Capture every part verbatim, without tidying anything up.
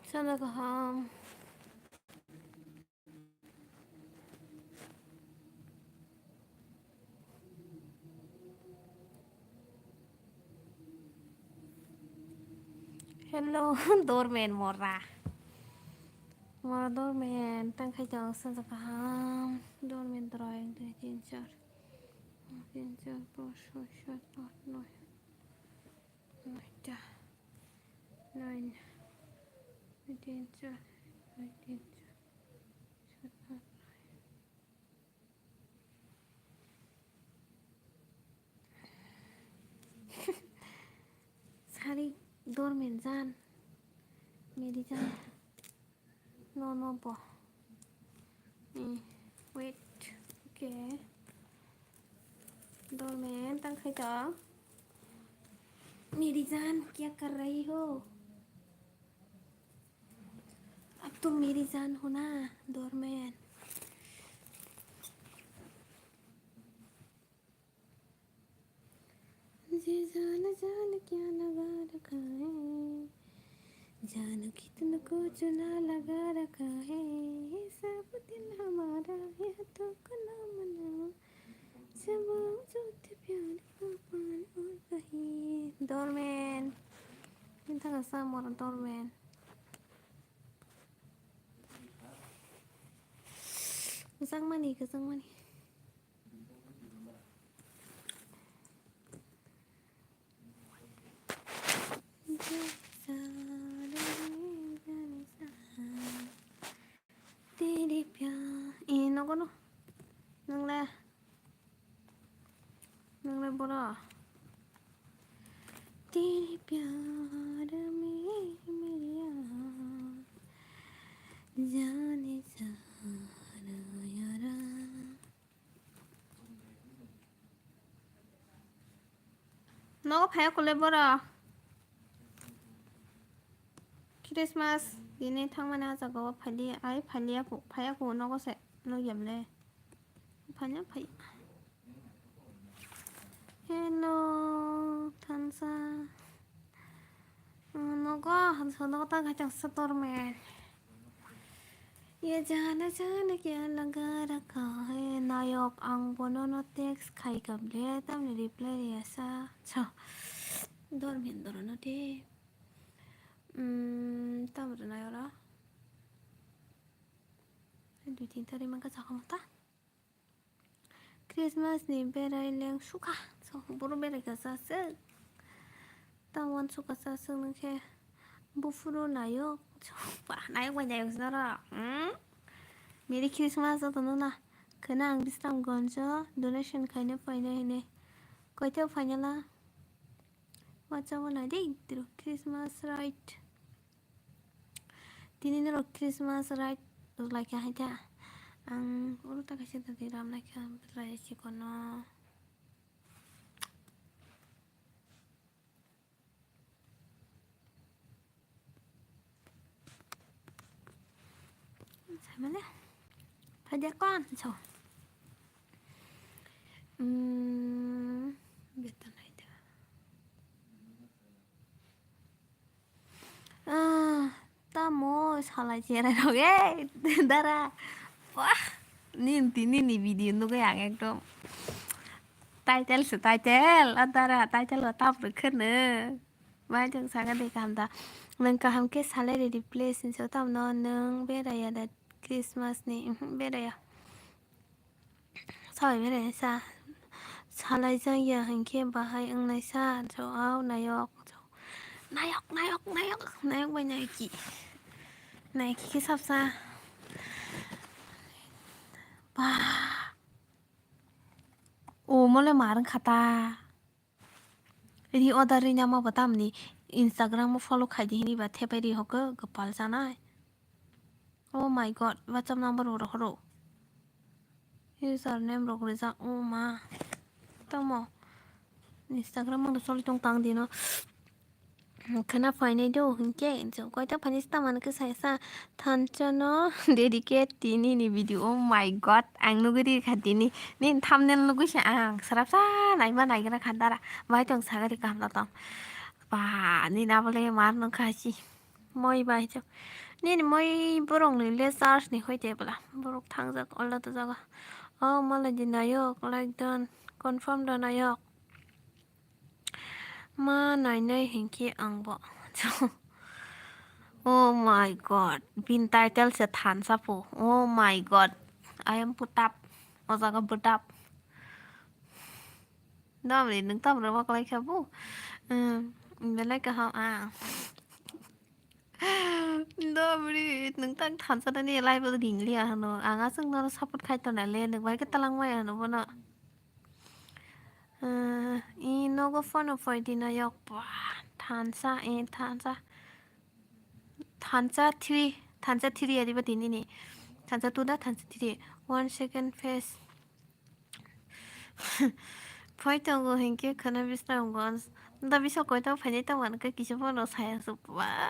Sana kaham. Hello, doorman mora. Mora doorman, tang khai tong, sana kaham. Doorman drawing, dui, tin, char. Tin, char, panch, choi, sat, aat, noi. Noita. Nine. Noita, noita. Sari doorman jan. Meri jan. No, no, bo. Eh, wait. Okay. Doorman, tang khai to. Meri jaan, kya kar rahi ho? Ab to meri jaan ho na, doorman. ये जान जान क्या लगा रखा है, जान कितनों को चुना लगा रखा है, ये सब दिल हमारा, ये तो गुलाम ना, जब वजूद प्यार का पान और कहीं। Doorman. Minta ka sa mora doorman. Kwchangmani, kwchangmani. Tiri pya. Eh, nogo no. Nang le. Nang le boro. Tiri pyar mein meri jaan, jane jana yara. Nogo phaiya kule boro. Christmas dini thangmani ah jagao phailiya, ai phailiya phu, phaiya phu nogo se nukya bwle. Phaiya phai. Hello, thansa. Nogo, hansa nogo ta ghai tangsa doorman. Ye jana jana kya laga rakha hai. Nayok, ang bono no text khai kable, tamni reply riyasa. So, doorman dorono de. Hmm, tam rwnai oro. Dui tin tari mangka chakha mata. Christmas ni berai leng sukha, so, boro berai kha sa suk. Tamo uansukha sa suk nung khe buphuru nayok, so, ba, nayok bai nayok se norok, hmm? Merry Christmas joto no na. Khwna ang Bisramganjo donation khaina phainai hinwi. Koito phainala? Wacha wana dei tiro Christmas ride. Tini norok Christmas ride rwlaikha hai ta. Ang oro ta kaisa tati ramlaikha bwsai chikono. Saimale. Phaidi kon so. Hmm, beton hai ta. Ah, tamo salai cherai rok, eh, dara. Wah, nini, nini video nugui ang ekdom. Title se title, ah, dara, title o tamo rwkhe no. Mai tong saka de kaham da. Nwng kaham khe salai ready place ni so tamno nwng beraya da Christmas ni, mhm, beraya. Sabai bere sa salai jak ya hinkhe bahai wngnai sa, so, au nayok, so, nayok, nayok, nayok, nayok bai nayoki, nayoki khe sapsa. Ba, o mole mar wngkha ta. Ri order ri nama bo tamni Instagram o follow khai di hini ba thepai ri hokhe kwpal chanai. Oh my God, WhatsApp number bo rohoro. Username rok rijak, oh ma. Tamo Instagram ang choli tong tang dino. Khwna phainai do hinkhe, je koita phainai se tamo khe sai sa thansa no dedicate tini ni video. Oh my God, ang nugwi rikha tini. Nini thumbnail nugwi se ang srapsa naima naigra kha dara. Bai tong sagari kaham da tong. Ba, nini abo le mar nung kha si. Moi bai chok. Nini moi borok ni le church ni hoi de bwla. Borok thangjak alda da jaga. Oh, malai di nayok, like done, confirm da nayok. Ma nainai hinkhe angbo. Oh my God. Bini title se thansa po. Oh my God. I am putap. O jaga bwtap. Domri, nwng tamre waklai kha bo? Hmm, belai kaham ang. Dobri, nwng tang thansa nani live o ring liya hano. Ang aswk nono support khai tona le, nwng bai khe talang maya hano bono. Eh, i nogo phone o phai di na yok. Ba, thansa, eh, thansa. Thansa three, thansa three ari ba tini ni. Thansa two da, thansa three. One second face. Phai tongo hinkhe khwna bisna wngo. Da bisa koito phainai tongmani khe kisa phano saya su. Ba.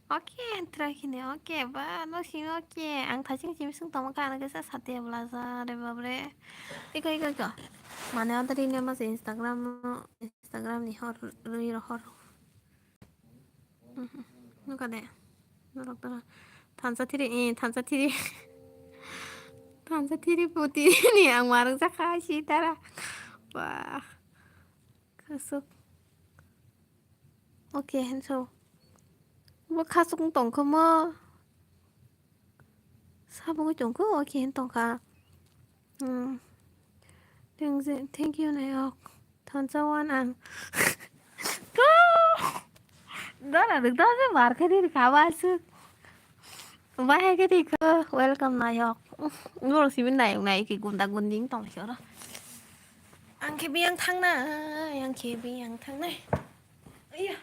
Oke, try khini. Oke, ba, no simi oke. Ang thaching simi sung tongma kha, ano kisa sati bla ja, re babre. Iko, iko, iko. Mane adari ne mas Instagram, Instagram ni hor, rui ro hor. Mhm. Nukha de. Norok tara. Thansa thiri, eh, thansa thiri. Thansa thiri puti ni ang marang jakha si tara. Wah. Kasuk. Oke, henso. Bo khasuk tongkha mo. Sabungwi tongkha, oke, hen tongkha. Hmm. Thank you, thank you, nayok. Thansa wan ang. Dora rwk dora mar khe ri kha ba aswk. Bahai khe ri kho, welcome nayok. Borok simi nayok nayok ki gunda gunding tong soro. Ang khe biyang thangnai, ang khe biyang thangnai. Iya.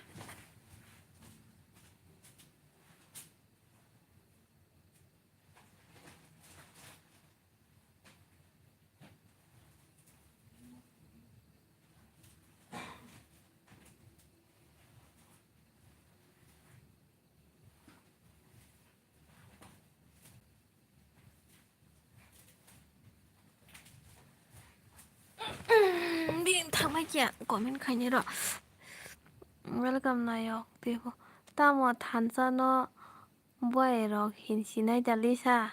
Bini thangmai kiya comment khainai rw. Welcome nayok teibo. Tamo thansa no buai rok hin sinai da lisa.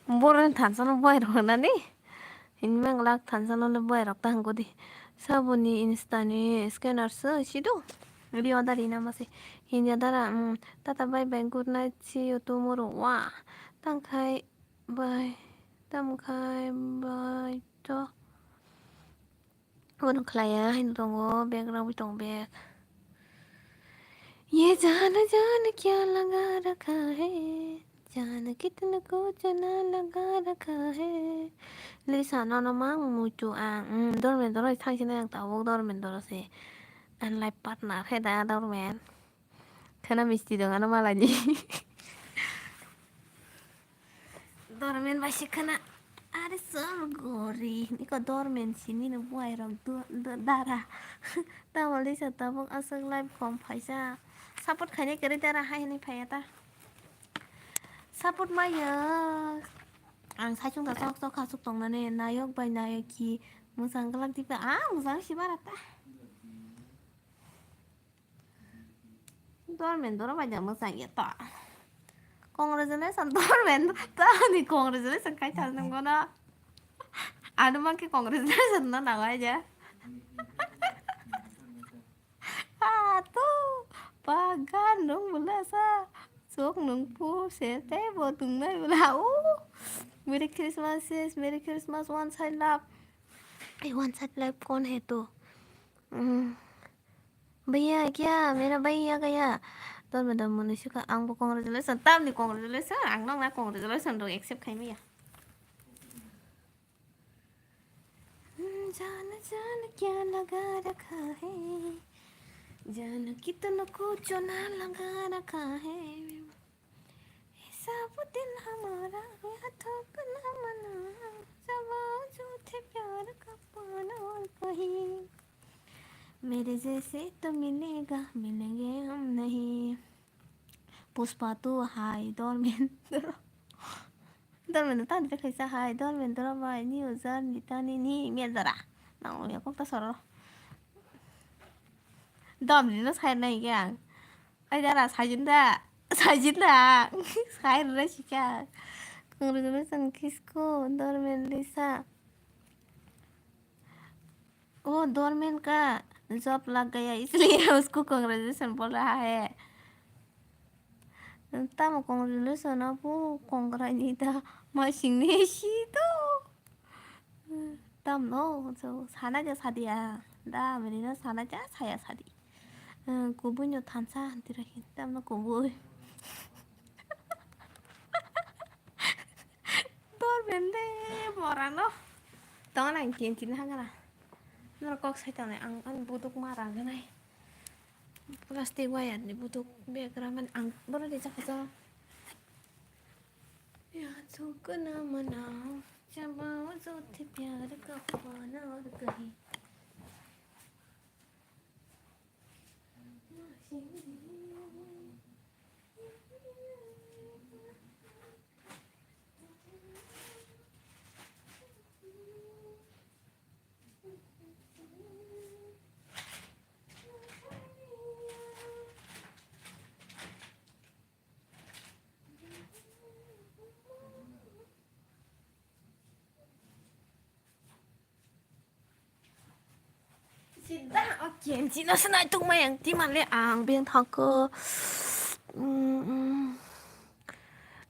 Borok ni thansa no buai rok hinani. Hin mang lak thansa no le buai rok ta hwnkhe di. Saboni Insta ni scanner se sido. Rio da rina ma se. Hin ya dara, mm, tata bye bye, good night, see you tomorrow. Wah. Tang khai bye. Tamo khai bye to. Bono khlaiya haino tongo, bag rwui tongo bag. Ye jana jana kya laga rakha hai, jana kitna kuch na laga rakha hai. Lisa nono mang muitu ang, mm, dormendoro thangsinai ang tabuk dormendoro se. Ang life partner khe da dormen. Khana misti dong ano malani. Dormen bai se khana. Are sor gori. Niko dormen sini no buai rok do, do, dara. Tamo lisa tabuk aswk life khom phaisa. Support khainai kwrwi dara hai hwnwi phaiya ta. Support maya. Ang saichung da chok chok khasuk tongnani nayok bai nayok ki mwchang glak diba. Ah, mwchang si bara ta. Dormen doro bai da mwchang ya ta. Congratulations, dormen. Tani congratulations khai thar nang gona. Ano mang khe congratulations no nang ai ja. Ah, to. Pagan nung bula sa. Sok nung pu se te bo tung nai bula. Oh. Merry Christmas, sis. Merry Christmas, one side love. Ei, one side love kon hai to? Hmm. Bhaiya kya? Mera bhaiya gaya? Dol madam muni suka ang bo congratulation. Tamni congratulation. Ang nong na congratulation rok accept khai maya. Hmm, jana jana kya laga rakha hai? Jana kitna kuch na laga rakha hai? Ye sab dil hamara ya thokna mana, jab jhoote pyar ka paana aur kahin. मेरे जैसे तो मिलेगा, मिलेंगे हम नहीं। Pushpa two, hi Dharmendra. Dharmendra tamo tei khaisa, hai Dharmendra bai new journey tani ni mel dara. Nang ya kok ta soro. Dom ni no sai nai khe ang. Ai dara, sai jin da. Sai jin da. Sai rwna sika. Congratulations, Kisko, Dharmendra Lisa. वो डोरमैन का जॉब लग गया, इसलिए उसको कांग्रेचुलेशन बोल रहा है। Tamo congratulation abo, congrats ni da, masing ni si to. Tamno, so, sana ja sadi ya. Da, mini no sana ja, saya sadi. Kubui no thansa, tira hin, tamno kubui. Dor bende, borano. Tongo nang kin kin hagala. Noro kok sai tongnai, ang ani buduk ma raganai. Plastic wire ni buduk bag raman ang bono rijak kha. Ya, chukuna mana, chaba o jote pyar ka pana aur kahi. Sida, okay, chino se naituk mayang, timan le ang beng thangko. Mm, mm.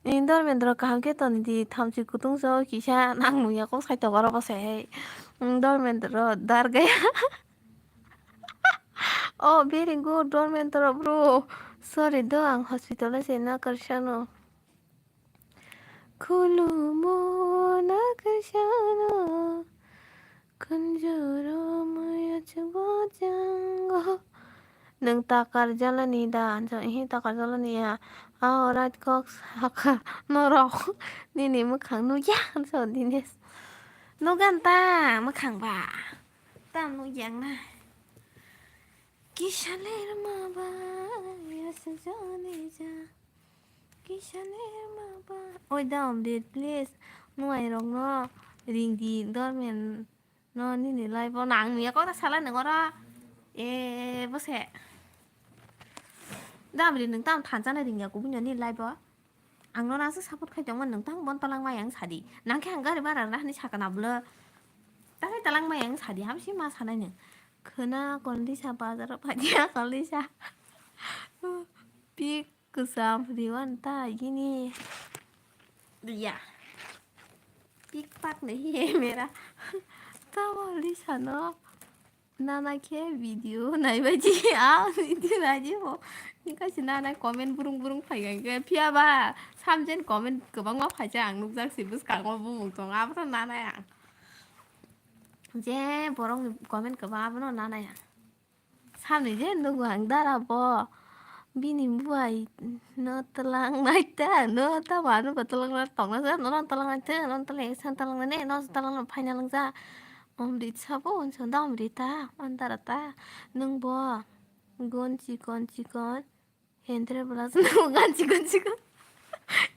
Ni Dharmendra kaham khe toni di, thamchi kutung so kisa nang nung ya kok sai togoro bo se. Mm, Dharmendra dar gaya. Oh, very good, Dharmendra bro. Sorry do, ang hospital se na karsano. Khulumo na karsano, kunjoro maya chubajango. Nwng takar jalani da? Anjo, ihi, takar jalani ya. A, orat kok saka norok. Nini mwkhang nukya, anjo, Dinesh. Nugan ta mwkhang ba? Ta nukya na. Kisa ler ma ba, ya sujani ja. Kisa ler ma ba. Oi da, Ombir, please. Nuai rok no ring di, Dormen no nini live o nang nuya kok ta sala nang oro. E, bose. Da, Ombir, nwng tamo thansa na ring ya kubui no nini live o? Ang no nasa support khai tongma, nwng tang bon talang mai ang sadi. Nang khe ang gari bara rani sakana bwle. Takai talang mai ang sadi, hamsi ma sanai nwng. Khwna kon lisa bazar o phadia kon lisa. Pik kwcham riwan ta gini. Ya. Pik pak nahi hai mera. Tamo lisa no. Nana khe video naibaidi, a video naidi bo. Kaisa nana comment burung burung phaiga khe, phiya ba samjen comment kwbangma phaisa ang nukjak si bwskango bumung tong, abono nana ang. Je borok ni comment kwbang abono nana ang. Samni je nugo ang dara bo. Bini buai no twlang nai ta, no ta ba no ba twlang na tong na sa, no no twlang nai ta, no twlang sa twlang na ne, no twlang na phaina lang sa. Om rit sabo, on son da om rit ta, on dara ta. Nwng bo gon chikon chikon, hendre bwla se nwng gon chikon chikon.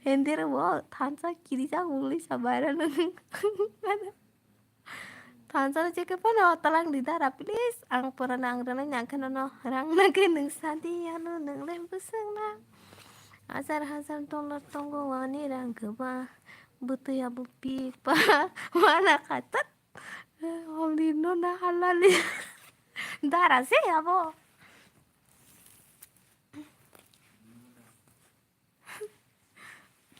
Hendre bo thansa kiri sa mungli sa baira nwng. Thansa no cheke phano talang di dara, please. Ang pura na ang rana nyang kheno no rang na ke nwng sadi ano nwng le bwswng na. Hajar hajar dollar tongo wani rang kwbang. Bwtwi abo pik pa. Wana khatat. Holi no na halali. Dara se abo.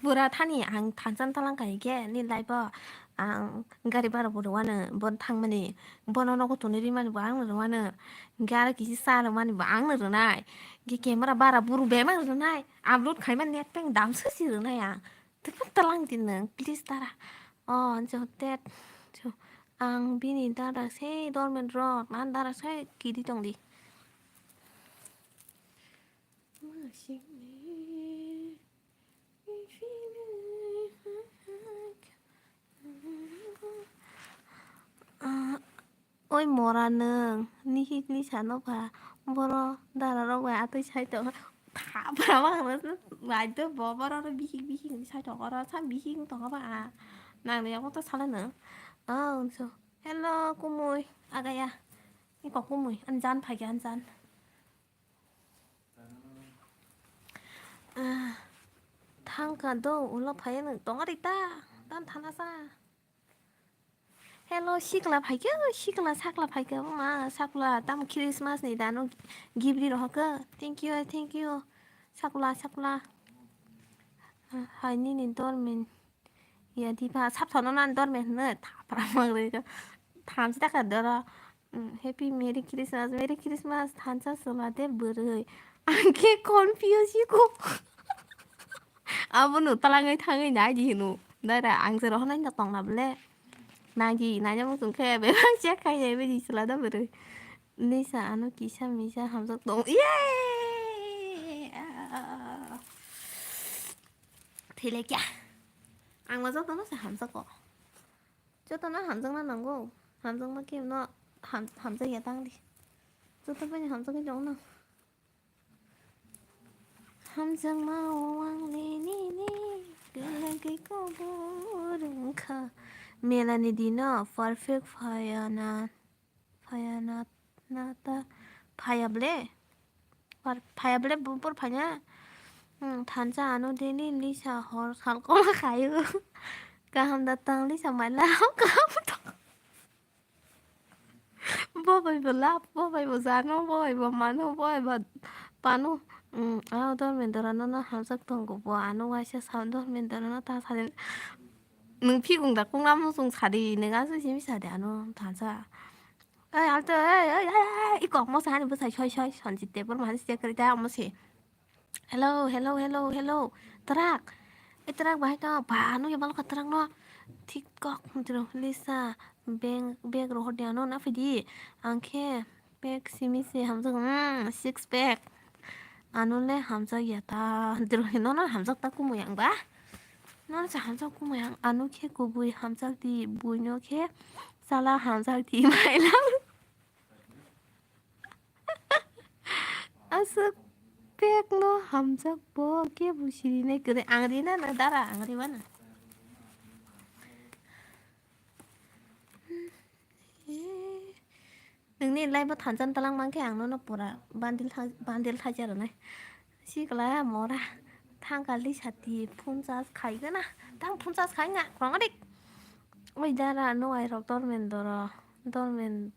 Pura thani ang thansa no talang kai khe ni life o ang gari bara bo rwano, bon thangmani, bono nogo tongwi rimani bo ang rwano, gari kisi cha rwmani bo ang rwnai, khe camera bara buru bemang rwnai, upload khaimani net peng dam swsi rwnai ang. Tei phano talang di nwng, please dara. O, jottet. Ang bini dara se dormen rok, ang dara se kiri tong di. Ah, Oi mora nwng, nihik ni sano ba, boro dara rok bai atwi sai tongo. Thapra ma khna, bai to bo boro ro bihik bihik ni sai tongo, oro sa bihik wng tongo ba. Nang ni abo to sala nwng. Oh, so. Hello, kumui, agaya. Iko kumui, anjan phai khe anjan. Ah, thangka do, ulo phai nwng tongo ri ta, tan thana sa. Hello, sikla phaikhe, sikla sakla phaikhe, ma sakla, tamo Christmas ni dano gift ri rohorkhe. Thank you, thank you. Sakla, sakla. Hai nini dormen. Ya, di ba, sap thono nan dormen hne, thapra mangroi ka. Thamsi taka doro. Mm, Happy Merry Christmas, Merry Christmas, thansa sela de bwrwi. Ang khe confuse ko. Abono talangwi thangwi nai di hino. Dara ang se rohornai no tongna bole. Nagi, naina muchung khe bebak check khai nai bedi sela da bwrwi. Nisa ano kisa misa hamjak tong. Yay! Thile kya? Ang ma jotono se hamjak ko. Jotono hamjakna nango. Hamjakma khe no ham-, hamjakya tang di. Joto bai hamjakgwi tong no. Hamjakma o ang le nini kwlangwi kobor wngkha. Melani dino perfect phayana, phayana nata phaya ble. Par phaya ble bupor phanya. Hmm, thansa ano deni lisa hor salkoma khayo. Kaham da tang lisa maila kaham to. Bo bai bo lap, bo bai bo jano, bo bai bo mano, bo bai bo pano. Hmm, ah, dormendra no no hamjak tongo bo ano waisa sa dormendra no ta sadi. Nwng phikung da kung amo chung sadi, nwng asu simi sadi ano thansa. Ei, alto, ei, ei, ei, ei, i kok mo sa hani bwsai soi, soi, Sanjit Debbarma hani check kari ta, omo se. Hello, hello, hello, hello. Trak. Ei, trak bahai to, ba, ano ya balokha trak no. Thik kok, mutro, Lisa, beng, bag rohor di ano na phidi. Ang khe, pack simi se hamjak, mm, six pack. Ano le hamjak ya ta, mutro, no, no, hamjak ta kumui ang ba. No, sa hamjak kumui ang, ano khe kubui hamjak di, buino khe chala hamjak di, maila. Aswk pek no hamjak bo kebo sirinai kwrwi. Ang rina na dara, ang rima na. Nungni live o thansa talang mankhe ang nono pura bandil tha-, bandil thaisa rwnai. Sikla mora thangkali sati phone charge khai gana. Tang phone charge khai nga, kwrwng adik. Oi dara no ai rok dormendoro, dormen.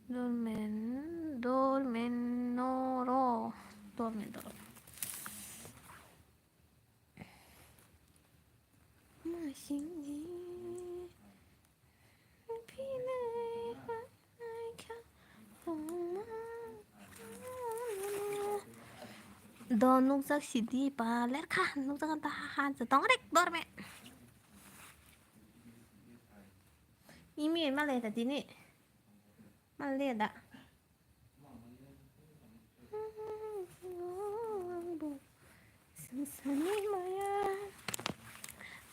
Dormen, dormen noro, dormen doro. Masingni pilai haikha tongma. Do nukjak sidi pa lerkha nukjak ta ha ha tong rek dorme. Imi male da dini. Male da. Sani maya.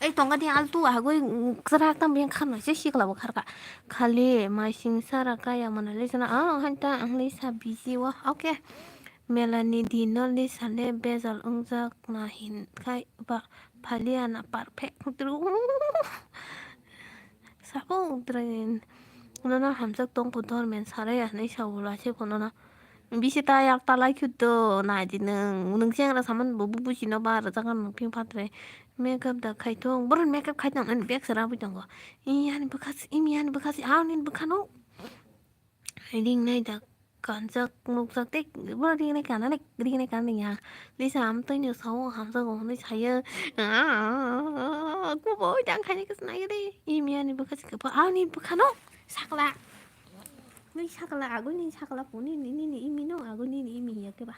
Ei tonga di altu agoi krak tam yang kham nai se sikla bo kharka. Khali mai sing sara kaya mana le sana ang han ta ang le sa busy wa. Okay. Melani dino le sale bejal ungjak na hin khai ba phaliana perfect. Sabo train. Nono hamjak tong pho dormen sarai ya hinwi sa ulo asai pho nono. Bisi ta yak ta lai khwt do nai di nwng. Nwng chengra saman bo bu busi no ba rwjak ang nwng phing phatrai. Makeup da khai thung. Boron makeup khai thung ani bag se rabwi tongo. Iyani bwkha se, imi yani bwkha se, ani bwkha no. Ring nai da kanjak nukjak tei bo ring nai kana nai ring nai kana ya. Lisa amtoi no sao hamjago hwnwi sayo. Kubui dang khaini khe nai de. Imi ani bwkha se kebo ani bwkha no sakla. Nai sakla aguni sakla puni nini imi no aguni imi ya keba.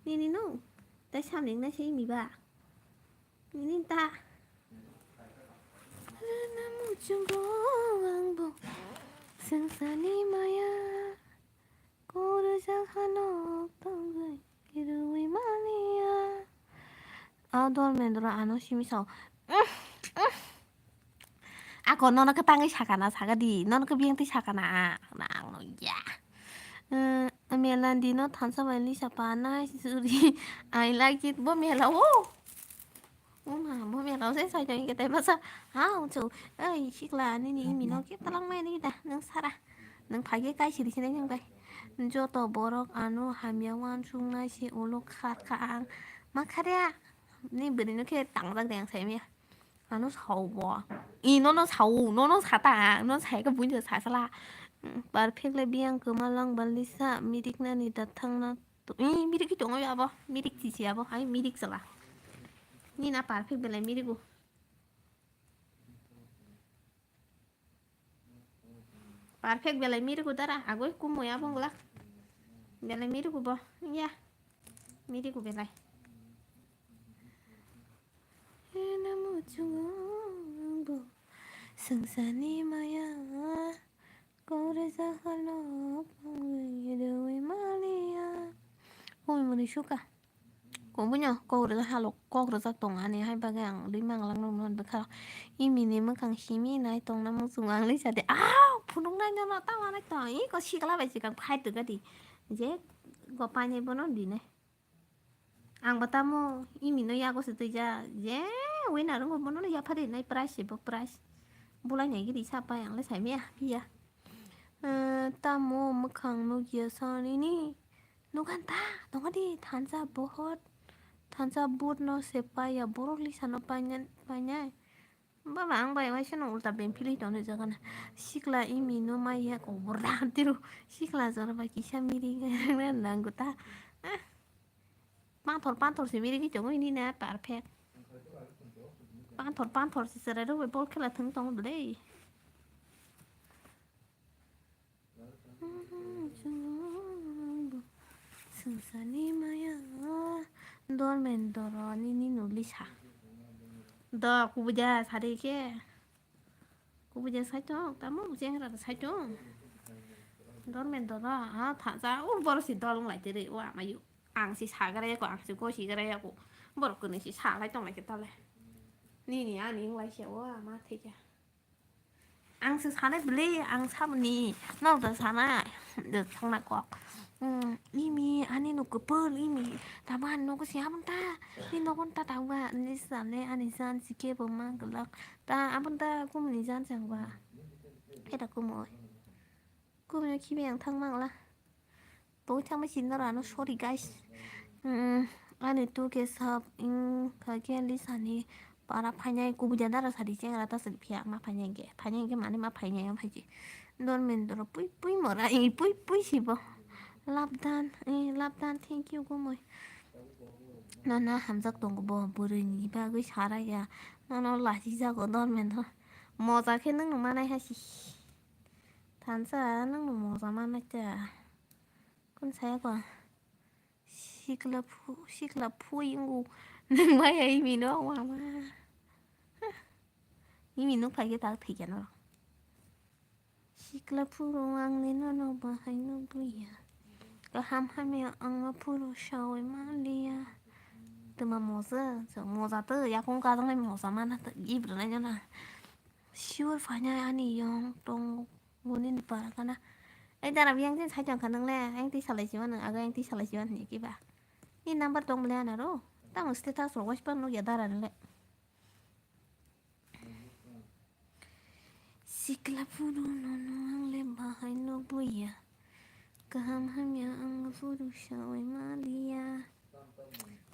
Nini no. Tai samling nai se imi ba. Nini ta. Rwna muchungo ang bo swngcharni maya. Kwrwijak hanok tongwi rwui maliya. A dormendra ano simi sao. Ako Bo nono khe tangwi sakana, sakadi, nono khe biyang twi sakana, ang, ang no ya. Eh, Melody no thansa bai Lisa pa nice suri. I like it. Bo mela o. O ma, bo mela o se sai jai khe tai masa. Ha, o chu. Ei, sikla nini imi no khe talang mai ni da, nang sara. Nang phai khe kai siri sinai nang bai. Joto borok ano hamya uansuk nai se ulo kha kha ang. Ma kharya. Ni bwrwi no khe tangjak de ang sai maya. Ano sao bo. I nono sao, nono sata, nono sai ka buini sa sala. Perfect le biyang kwma lang balisa mirik nani da thangna. I mirik ki tongo abo, mirik chichi abo, hai mirik sala. Ni na perfect belai mirik u. Perfect belai mirik u dara, agoi kumui abo ngla. Belai mirik u bo, ya. Mirik u belai. Ena muchungo bo swngcharni maya, kok rwjak halo pangwi rwui maliya. Oi mwnwi suka. Kok buino kok rwjak halo kok rwjak tong ani hai bagwi ang rwi manglak nokno bwkha. Imini mwkhang simi nai tongna muchungo ang lisa de. Aw phunuknai nono tamo nai tong. Iko sikla bai sikang phai tongkha di. Je go painai bono dinai. Ang bo tamo imino yago se twijak, je winner wngkha bono yaphar rinai prize se bo prize. Bulai nai giri sa pai ang le sai maya phiya. Eh, tamo mwkhang nukya sa nini. Nugan ta, tongo di thansa bohot. Thansa but no se paiya borok lisa no painai, painai. Baba, ang bai waisa no ulta beng philwi tongni jaga na. Sikla imi no maya kobor da tiru. Sikla jora bai kisa miri nang ta. Ah. Panthor, panthor se miri ki tongo ini na perfect. Panthor, panthor se serai rok bai bol khela thung tongo dei. Swngcharni maya Dormendoro nini nuli sa. Do kubuja sari ke. Kubuja saitung, tamo bujengra saitung. Dormendoro, ha, thaja, o boro si dol wng lai tiri, o amayu. Ang si sagra yako, ang si gosi gra yako. Borok kwnwi si salai tong lai ke tale. Nini ani wng lai se, o ama theke. Ang se sanai bwle, ang samani, nok da sanai, da thangna kok. Hmm, imi, ani nok kwpal, imi, tamo ani nogo si abon ta, ni nogon ta tangba, ni sale, ani jan si kebo ma glak, ta abon ta kumni jan changba, eta kumoi, kumni khibi ang thang mangla. Tongwi thangma sini norok ano sorry guys. Mm, ani tu ke sab wng kha khe Lisa ni para phainai kubui da dara sadi chengra ta sadi phiya ma phainai hwnkhe phainai hwnkhe mani ma phainai ang phaiji. Dormendoro pui pui mora i pui pui si bo. Labdan i labdan thank you gumui. Nana hamjak tongo bo bwrwi ni bagwi sara ya. Nono lachi jago Dormendoro. Moja khe nwng no manai ha si. Thansa nwng no moja manai ta. Kun saya ko. Sikla phu, sikla phu ingu. Nang maya imi no wama. Imi nuk phai ke tak thik ya no. Sikla phuru ang ni no no bahai nuk buya. Kaham hamya ang phuru sawi maliya. Tuma moja, so moja to yakung ka jang moja mana to ibru na jana. Sure fanya ani yong tong. Boni ni para kana. Ei dara biyang tin sai tong kha nang le. Ang twi salai si mano, aga ang twi salai si mano ni kiba. Ni number tong le ana ro. Tamo status ro waispang nukya dara ni le. Sikla phuru nono ang le bahai nuk buya. Kaham hamya ang phuru sawi maliya.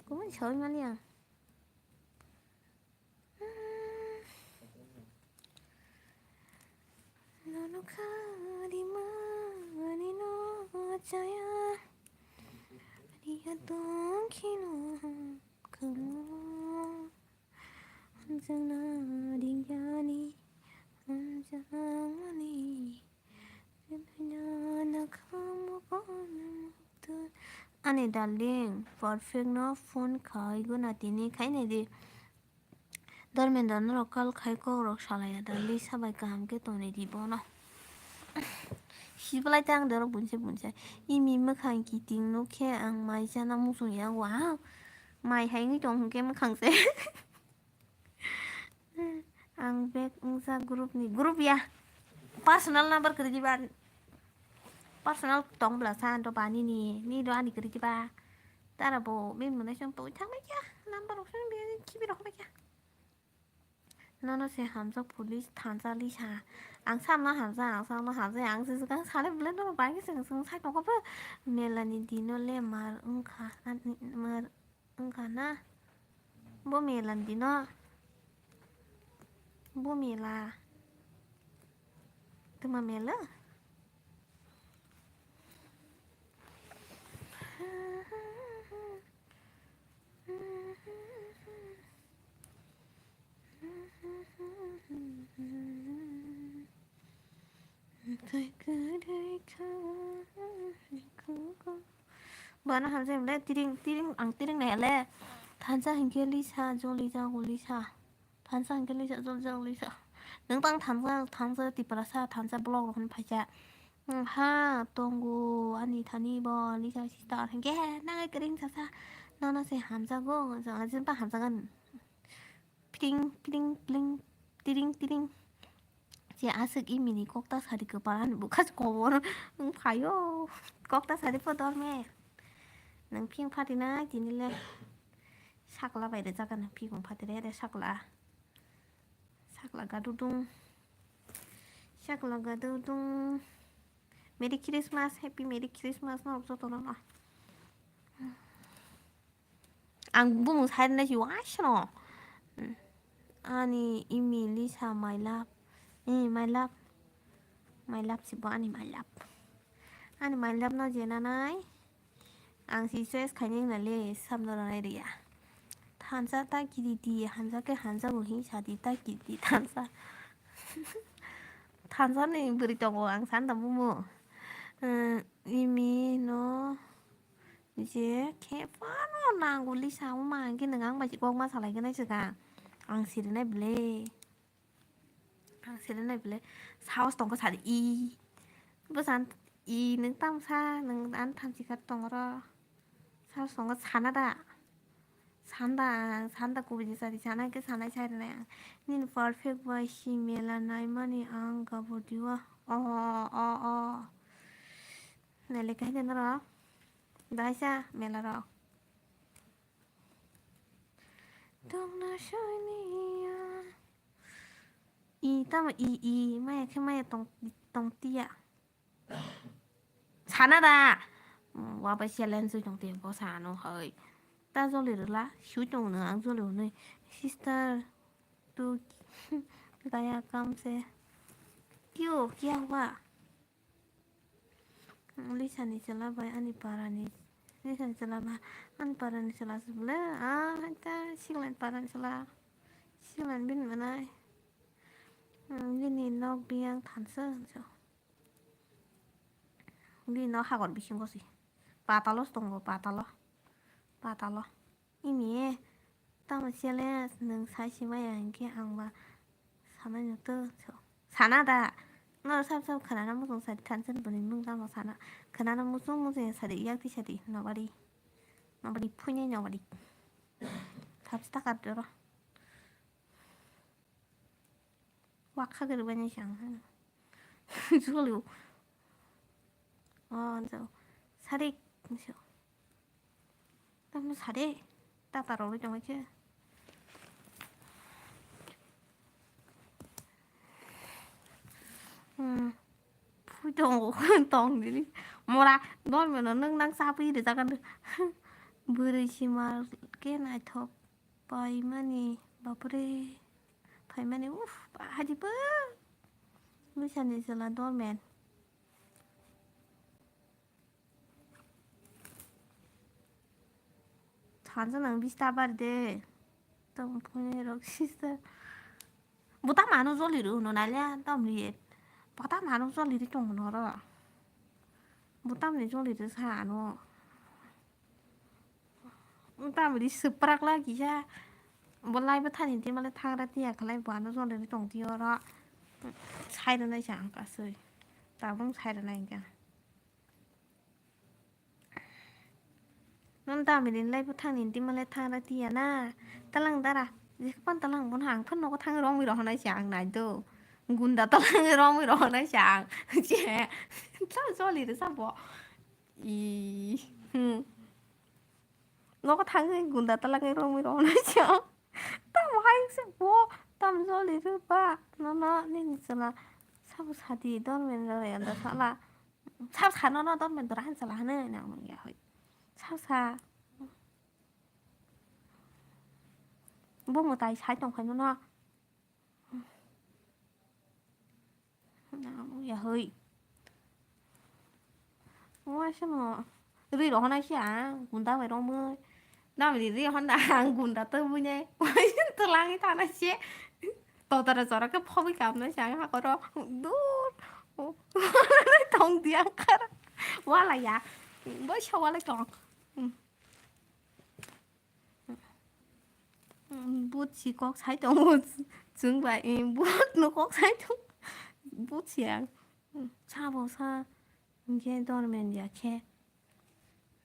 Kumui sawi maliya. Nono kha rimani no chaya. Riya tong kheno kamo. Hamjakna ringyani hamjakmani. Ani darling, perfect no phone khai guna tini khai nai di. Dormendra norok kal khai kok rok salai ya darling, sabai kaham khe tongnai di bono. Sibalai tang dorok bunse bunse. Imi mwkhang kiting nuk khe ang mai chana muchung ya wah. Mai hai wngwi tong hwnkhe mwkhang se. Ang bek wngsa group ni, group ya. Personal number kwrwi diba. Personal tong bla sa to ba nini, ni do ani kwrwi diba. Tara bo min mwnai song to thang bai kya. Number rok song bi khibi rok bai kya. Nono se hamjak police thansa lisa. Ang samno hamjak, ang samno hamjak, ang se swkang sale bwle no bai se swng sai tongo bo. Melani dino le mar wngkha, ani mar wngkha na. Bo melani dino. Bo mela. Tuma mela. Bono hamjai le tiring, tiring, ang tiring nai le. Thansa hinkhe lisa, joli jago lisa. Thansa hinkhe lisa, joli jago lisa. Nwng tang thansa, thansa Tiprasa, thansa block rok hwn phaikha. Hmm, ha, tongo, ani thani bo, lisa sister hinkhe, nang ai kering sasa. Nono se hamjago, jang ajin pa hamjagan. Pring, pring, pring, tiring, tiring. Je aswk imini kokta sari kwpal ani bwkha se kobor wng phaio. Kokta sari pho dorme. Nwng phiyong phatina tini le sakla bai rwjak gana phiyong phatire re sakla. Sakla gadudung. Sakla gadudung. Merry Christmas, Happy Merry Christmas norok jotono no. Ang bumung side nai si waisano. Ani imi Lisa my love. Eh, my love. My love si bo ani my love. Ani my love no je nanai. Ang si choice khaini wngna le samno rwnai rwya. Thansa ta kiri di, hamsa khe hamsa bo hin sa di, ta kiri di thansa. Thansa ni bwrwi tongo ang sanda bumo. Eh, imi no je khe phano nanguli sao ma hwnkhe nwng ang bai kok ma salai gwnai swkang. Ang sirinai bwle. Ang sirinai bwle. Saos tongkha sadi i. Bwsa i nwng tamsa nwng ani thamchi kha tongro. Saos tongkha sana da. Sanda, sanda kubui ni sadi sana khe sanai sai rwnai ang. Nini perfect bai si mela naimani ang gabur diwa. Oh, oh, oh. Nele kahini norok. Daisa mela rok. Tongna soiniya. I tamo i i maya khe maya tong tong tiya. Sana da. Wabai challenge tong tiya bo sano hai. Ta joli rwla sui tong no ang joli hwnwi. Sister tu gaya kam se. Kyo kya hua? Lisani chwla bai ani parani, Lisani chwla ba ani parani chwla se bwle, ah, ta Siglani parani chwla, Siglani bini mwnai, hmm, bini nok biyang thansa hinso, bini nok hagor bisingo se, patalo se tongo, patalo, patalo. Imi, tamo chele nwng sai simaya hinkhe ang ba sanai no to so. Sana da. No sab sab khana na muchung sadi thansa ni bwrwi mung tamo sana. Khana na muchung muchung ya sadi yak ti sadi nobari. Nobari phunai nobari. Thap sta kar doro. Wakha gari bani sang. Jolio. Oh, so. Sadi. So. Tamo sade, tata rogwi tongwi khe. Hmm. Phui tongo, tong dili. Mora, dormeno nwng nang sapui rijak ano. Bwrwi simal khe naithok paimani, bapre. Phaimani, uff, ba, haji ba. Bwsani chwla dormen. Thansa nang bista bar de. Tong phone rok sister. Buta mano joli ru no nalia tam ri. Buta mano joli ri tong no ro. Buta mani joli ri sa ano. Tam ri suprak la kisa. Bo lai bo thani ti male thangra tiya khalai bo ano joli ri tong ti oro. Sai ro nai sa ang kasui. Tabung sai ro nai ka. Non tamni lai bwthang ni timo le thangra tiya na. Talang dara. Jekpan talang bono ang phano nogo thangwi romwi rohonai se ang nai do. Gunda talang romwi rohonai se ang. Je, ta joli re sabo. I, hmm. Nogo thangwi gunda talang romwi rohonai se ang. Tamo hai se bo, tam joli re ba. No, no, nini chwla. Sabo sadi dormen roi anda sala. Sabo sa no, no, dormen dora han sala hane nang ya hoi. Sabo sa. Bo mwtai sai tongkhaino no. Ya hoi. Mo asamo. Ri rohonai se ang gunda bai romwi. Dam ri ri honda ang gunda to buine. Telangi thana se. Totara chora ke phobi kamna se ang hakoro. Dur. Tong diang kar. Wala ya. Bo sawala tong. But si kok sai tongo. Chwng bai, but no kok sai tong. But si ang. Sabo sa. Hinkhe dormen ya khe.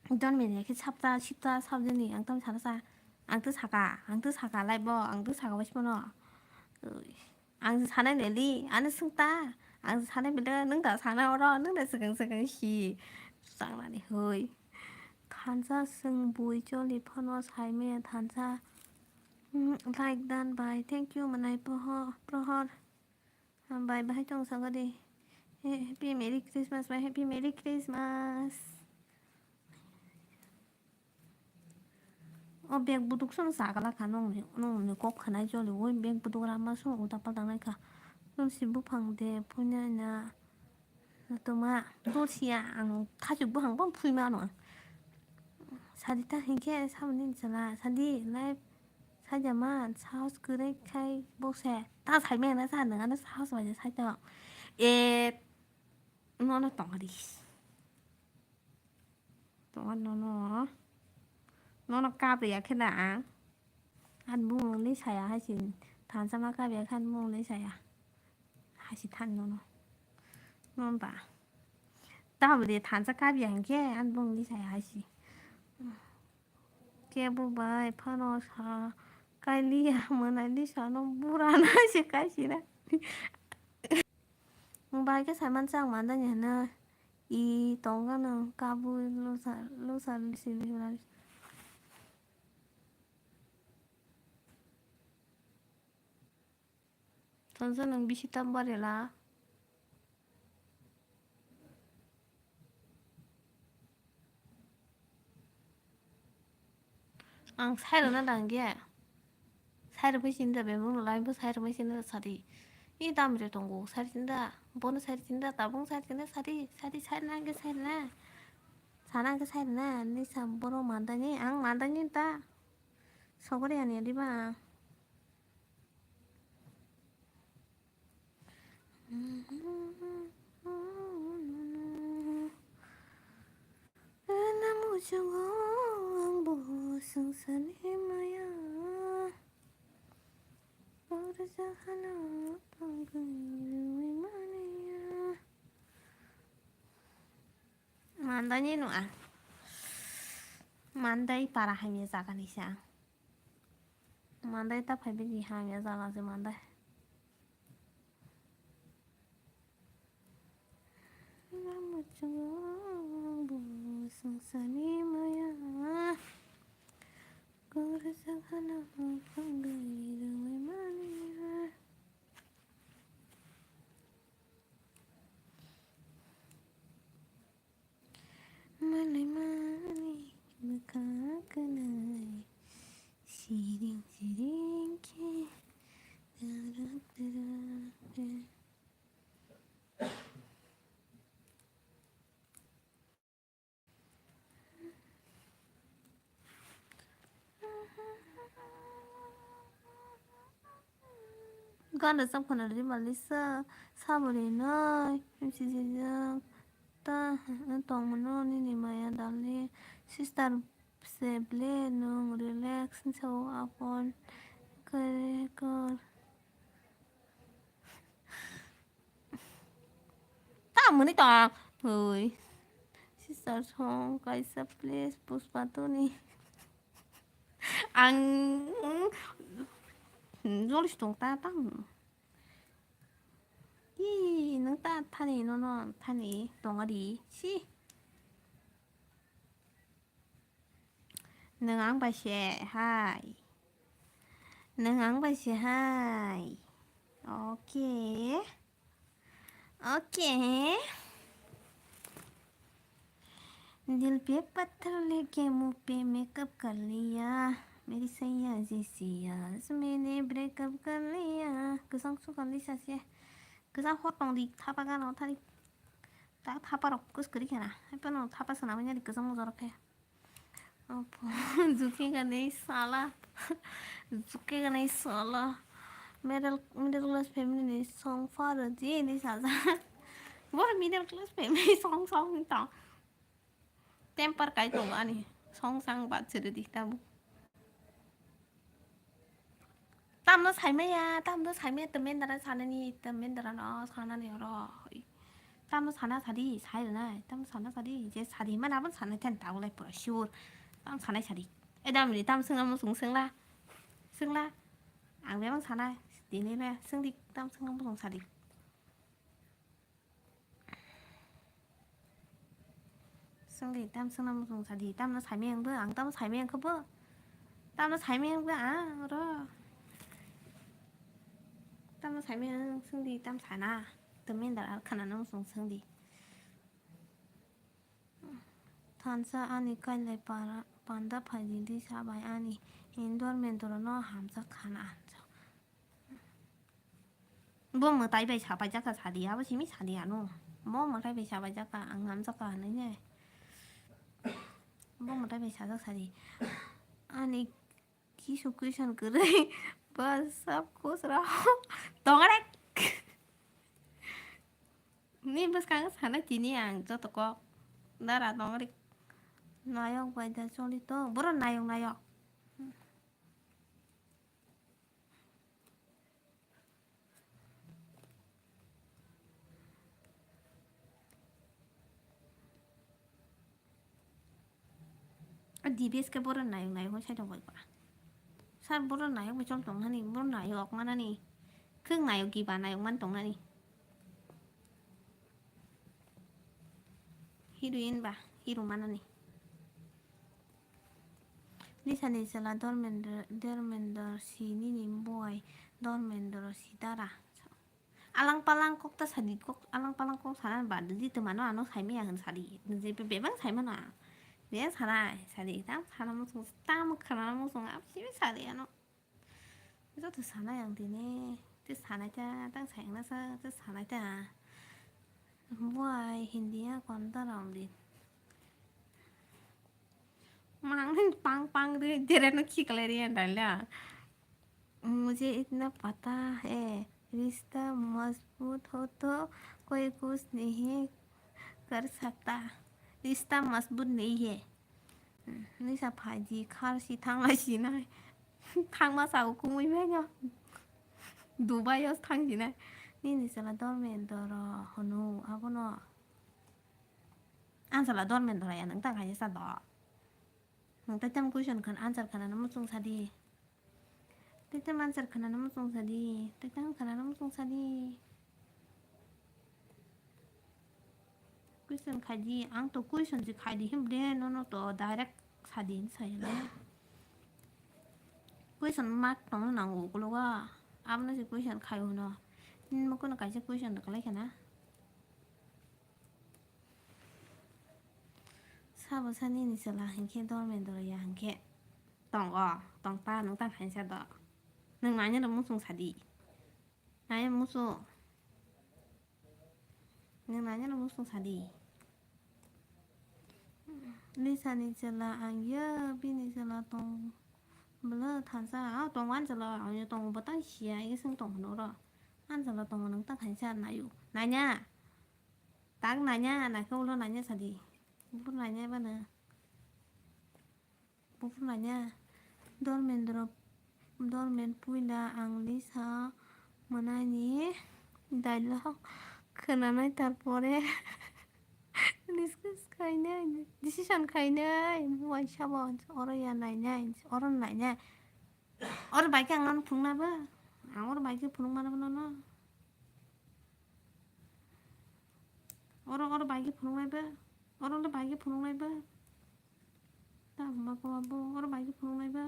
Dormen ya khe sapta, sipta, sabjani. Ang tamo sana sa. Ang to saka. Ang to saka lai bo. Ang to saka bai simono. Ang sanai neli, ano swngta. Ang sanai bile, nwng da sana oro, nwng da swkang swkang si. Sangnani hoi. Thansa swng bui choli phano sai maya thansa. Mm, like done by. Thank you, manai poho, prohor. Hambai, bahai tong sago de. He-, happy Merry Christmas, bai, happy Merry Christmas. O bag buduk sono chagala kha nongni, nongni kok khanai joli oi bag buduk rama sono uda pal tangnai kha. Nung si buphang de puina na natuma dorsia ang thajwk buphang bang phui mano ang. Sadi ta hinkhe samani chwla sadi live sajama sahos kwrwi khai bokse ta saimaya na sa nang ano sahos bai sai ta e nono tongri. Tongo nono. Nono kapriya khe na ang. Ani bumungni saya hai se thansa ma kapriya khe ani bumungni saya. Hai se than nono. Non ba. Tabri thansa kapriya hinkhe ani bumungni saya hai se. Kebo bai phano sa kailiya mwnani sano bura na se kaisina. Bai khe saiman chang mandani hwnwi i tongkha nwng kabui loser, loser simi hwnwi. Thansa nwng bisi tam barela. Ang sai rwna dang khe. Sai rwmai sini da bebak no lai bo sai rwmai sini da sadi. I dam re tongo sai sini da. Bono sai sini da tabung sai sini da sadi. Sadi sai rwna khe sai rwna. Sana khe sai rwna. Ni sa boro mandani ang mandani ta. Sogori ani diba. Rwna muchungo ang bo swngcharni maya. O rwchapano tongwi rwui manya. Mandai ni nung ang. Mandai para hamya jaga ni se ang. Mandai ta phai bini hamya jaga se mandai. Rwna muchungo ang bo swngcharni maya. Kwrwsa khana phangwi rwui manya. Malaimani bwkha kwnwi siring siring khe darak darak. Gan rwchap khwna rwdi Malisa, sabo rinai, M C C jwng ta tongmano nini maya darling, sister se ble nwng relax sao apon kare kor. Tamoni tong. Hui. Sister song kaisa please Pushpa two ni. Ang, mm, Jolis tong ta tang. Ki nang ta thani no no thani tong ari si. Nang ang bai se hai. Nang ang bai se hai. Okay. Okay. दिल पे पत्थर लेके मुंह पे मेकअप कर लिया, मेरी सैया जी सिया, मैंने ब्रेकअप कर लिया। Kwchang sukal di sasia. Kwchang hor tong di, thapa gana thari. Ta thapa rok kus kri khena. Hai pano thapa sana manya di kwchang mujor khe. Opo, juke gani sala. Juke gani sala. Middle, middle class family ni song faro je ni saja. Bor middle class family song song ni tong. Temper kai tong ani. Song sang bat siri di tabu. Tamno saimaya, tamno saimaya, temendara sanani, temendara no sanani oro. Tamno sana sadi, sai rwnai, tamno sana sadi, je sadi mana abon sana ten tau lai pura sure. Tam sanai sadi. E damni tam sengna musung sengla. Sengla. Ang bebang sana, dini le, sengdi tam sengna musung sadi. Sengdi tam sengna musung sadi, tamno saimaya ang bo, ang tamno saimaya ang khe bo. Tamno saimaya ang bo, ah, oro. Tamno saimaya ang sengdi, tam sana. Temendara khana nang sung sengdi. Thansa ani kailai para, panda phaidi di sabai ani indoor mendoro no hamsa khana ansa. Bo mwtai bai sapai jaka sadi, abo simi sadi ano. Bo mwtai bai sapai jaka, ang hamjaka hinui ne. Bo mwtai bai sajak sadi. Ani kisu question kwrwi, bas sab khus raho. Tongare. Ni bwskango sana tini ang joto kok. Dara tongare. Nayok bai da choli to. Boro nayok nayok. A D B S khe boro nayok nayok sai tong bai ba. Sir boro nayok bai chol tong nani, boro nayok manani. Khwng nayok giba nayok man tong nani. Heroine ba, hero manani. Lisani chwla Dormendra, Dormendra si nini boi Dormendra si dara. Alang palang kok ta sadi kok, alang palang kok sana ba di te mano ano sai maya hin sadi. Je be bebang sai mano. Be sana sadi tam sana mo sung tam khana mo sung ap si sadi ano. Joto sanai ang tini, tei sanai ta, tang sai ang nasa, tei sanai ta. Buai Hindi ya kon ta rom di. Mang pang pang de, jere no khiklai ri andai la. मुझे इतना पता है, रिश्ता मजबूत हो तो कोई कुछ नहीं कर सकता। रिश्ता मजबूत नहीं है। Nisa phaidi khar si thangla sinai. Thangma sao kumui manya. Dubai o thang sinai. Nini sala Dormendra hwno abono. Ang sala Dormendra ya nang tang khaisa do. Nang tai tam question khan answer khana muchung sadi. Tei tei manchar khana no muchung sadi, tei tei khana no muchung sadi. Question khaidi, ang to question si khaidi him de no no to direct sadi hin saya le. Question mark tong nang ulo ga, abna si question khai uno. Nin mo kono kaisa question da kalai khana. Sabo sa nini chwla hinkhe Dormendra ya hinkhe tongo, tong ta nwng tang khainsa do. Nwng nanya no muchung sadi. Nanya muchung. Nwng nanya no muchung sadi. Lisa ni chwla ang ya bini chwla tong bwla thansa a tong wan chwla ang ya tong bwtang sia ege sing tong hwnwi oro. Ang chwla tongo nwng tang khainsa nayu. Nanya. Tak nanya, naikhe ulo nanya sadi. Bufuru nanya bana. Bufuru nanya. Dormendra, Dormen puila ang Lisa mwnani dialogue khwnanai tarpore discuss khainai, decision khainai, buai sabo oro ya nainai, oro nainai. Oro bai khe ang ano phunukna ba? Ang oro bai khe phunuk mano bono no. Oro, oro bai khe phunuk nai ba. Oro le bai khe phunuk nai ba. Ta hwnba ko abo, oro bai khe phunuk nai ba.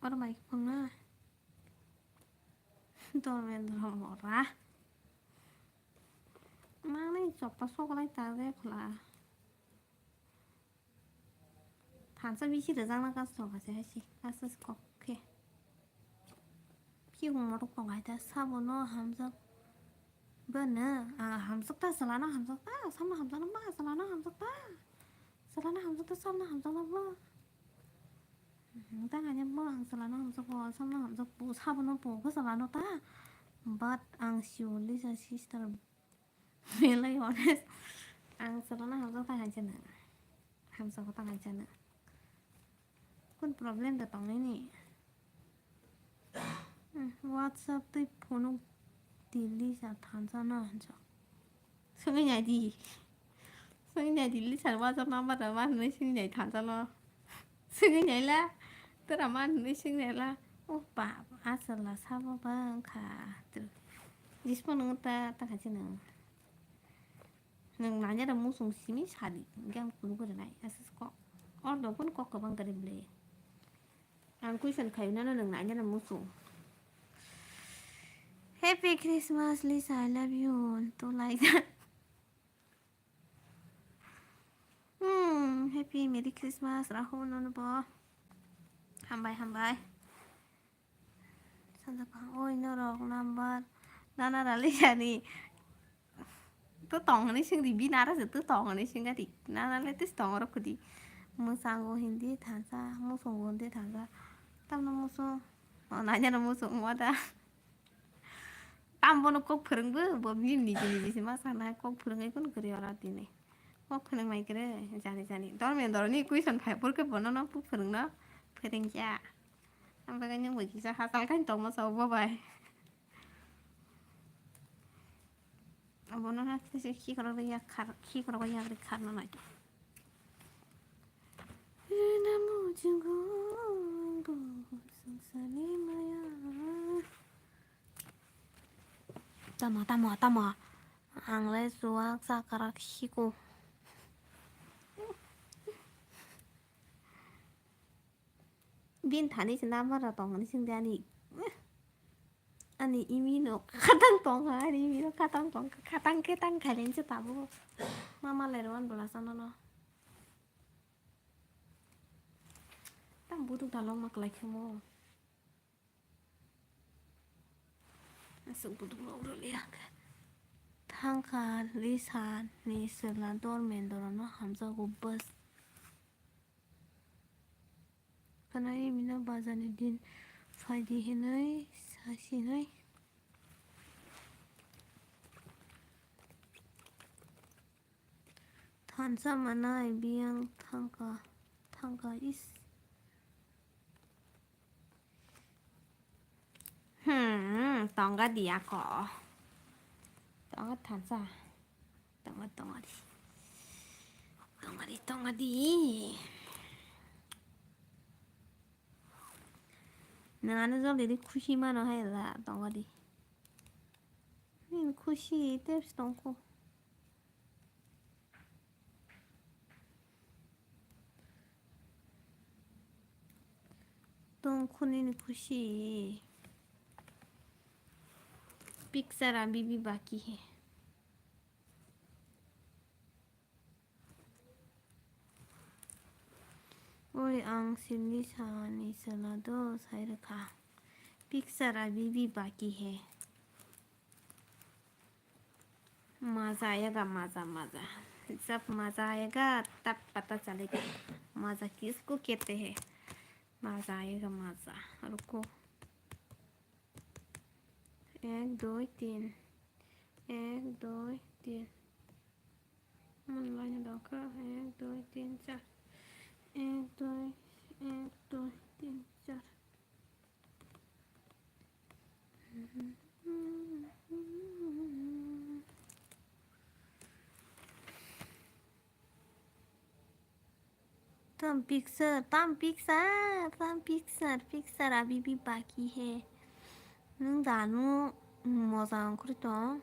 Oro bai khe phunuk na. Dormendra mora. Mangni choppa sokolai ta de khla. Thansa bisi rwjakna kasto kha se hai se, kasto se kok khe. Phiyok motok tong hai ta, sabono hamjak bwno, ah, hamjak ta, chwlano hamjak ta, samno hamjakno ba, chwlano hamjak ta, chwlano hamjak ta, samno hamjakno ba. Hmm, ta kanya bo ang chwlano hamjak bo, samno hamjak bo, sabono bo khe chwlano ta. But ang siyoli sa sister. Belai honest. Ang chwlano hamjak ta kaisa na. Hamjak ta kaisa na. Kun problem da tong nini? Hmm, WhatsApp tei phone delete sa thansa na hansa. Sungwi nai di. Sungwi nai di, Lisa WhatsApp number da ma hinwi sungwi nai thansa no. Sungwi naila, tora man hinwi sung naila. O baba, aswk la sabo bang kha. Jismo nung ta, ta khachi nung. Nung nanya da musung simi sadi, gang kunu kore nai, aswk kok. Or do kun kok kabang kare ble. Ang question khayo nano nung nanya da musung. Happy Christmas, Lisa, I love you. To like that. Hmm, happy Merry Christmas, Rahul nono bo. Hambai, hambai. Sanjak kaham, oi norok number. Nana rali jani. To tong hwnwi swng di, bini aro se to tong hwnwi swng di. Nana le tis tong rok khudi. Mwsango hindi thansa, musungo hindi thansa. Tamno musung. O, nanya no musung wada. Tam bono kok phwrwngbo, bo bini niji niji se ma sana kok phwrwngwi kun kwrwi ora tini. Kok phwrwng mai kwrwi, jani jani. Dormendro ni question phai phur khe bono no pu phwrwngno phwrwngya. Ang bagwi nung bo kisa hachal khe tongma sao bo bai. Abono na kisa khikrok yak khar, khikrok yak ri kharna nai. Rina mujungo bo sangsani maya. Tama, tama, tama. Ang le chuwak chakrak siko. Bin thani se number rok tong hwnwi swngdi ani. Ani imi no khatang tong kha, ani imi no khatang tong kha, khatang khe tang khaileni se tabuk. Mama lerwan bwla chano no. Tang buduk dalok ma kwlai khe mo. Aswk buduk rok rwliya khe. Thangkha Lisa ni chwla Dormendro no hamjago bwswk. Khwnai mino bazar ni din phaidi hinwi sasinwi. Thansa manai biyang thangkha, thangkha is. Hmm, tongga di ako. Tongga thansa. Tongga, tongga di. Tongga di, tongga di. Nang ano jol di khusi mano hai la tongga di. Nini khusi tebs tongkho. Tongkho nini khusi. Picture abhi bhi baki hai. Oi, ang sini sani sala do sai rakha. Picture abhi bhi baki hai. Maza ayega, maza, maza. Jab maza ayega, tab pata chalega. Maza kisko kehte hai? Maza ayega, maza. Ruko. Ek, dui, tin. Ek, dui, tin. Mon laina dongkha. Ek, dui, tin, char. Ek, dui, ek, dui, tin, char. Tam picture, tam picture, tam picture, picture अभी भी बाकी है. Nwng da ano moja wngkhorwi tong?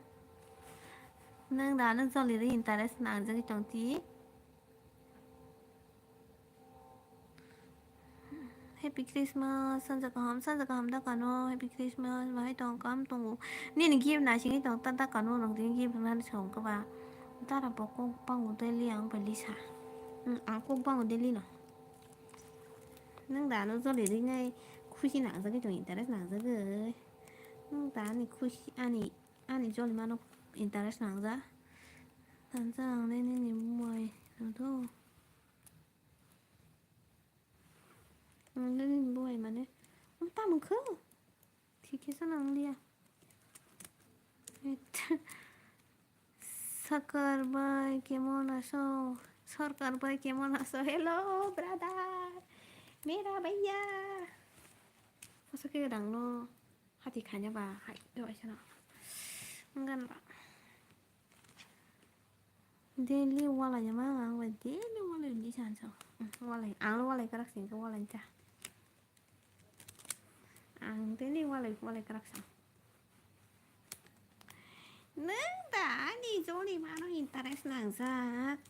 Nwng da ano jolirwi interest nangjagwi tong ti? Happy Christmas, sanja kaham, sanja kaham da kano, Happy Christmas, bahai tong, kam tongo. Nini gift naisingwi tong, ta da kano, rwngtini gift rwna song khe ba. Dara bo kok bango daily ang bai lisa. Hmm, ang kok bango daily no. Nwng da ano jolirwi nai khusi nangjagwi tong, interest nangjagwi. Nwng da ani khusi, ani, ani joli mano interest nangjak. Sanja ang le nini bumai rwdo. Ang le nini bumai mane. Ang tamo khe? Thik khe sa nang liya. Sakar bhai, kemon aso? Sarkar bhai, kemon aso? Hello, brother. Mera bhaiya. Masa khe dang no. Hati khanya ba, hai, do aisa no. Ngan ba. Daily walai ya ma, ang bai daily walai ni san so. Walai, ang lo walai karak sing ko walai ta. Ang tini walai, walai karak sa. Nwng da ani joli mano interest nangjak.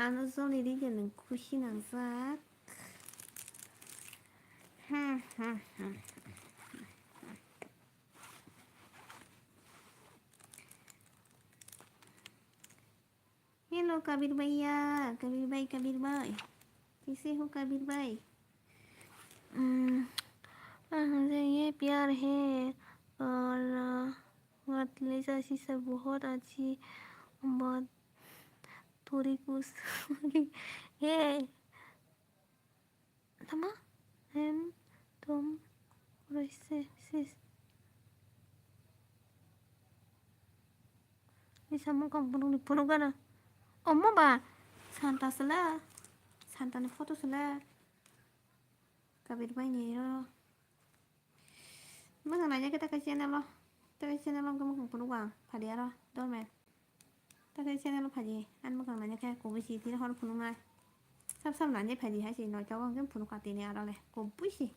Ano joli ri je nwng khusi nangjak. Hmm, hmm, hmm. Hello, Kabir bhaiya, Kabir bhai, Kabir bhai. कैसे हो, कबीर भाई? हम्म, हमसे ये प्यार है और, अ, बात लिसा शीशा बहुत अच्छी बात, थोड़ी कुछ है। Tama? Hem, tom, roise, sis. Lisa mokang phunukni phunuk gana. Omo ba? Santa sela. Santa ni photo sela. Kabir bai ni ro. Mokang naina khe ta kai channel o. Ta kai channel o mokang phunuk ba. Phadi aro. Dormen. Ta khe channel o phaidi, ani bwkhang naina khe kubui si tini hor phunuknai. Sab sab nani phaidi hai se noito o hwnkhe phunukha tini aro le kubui si.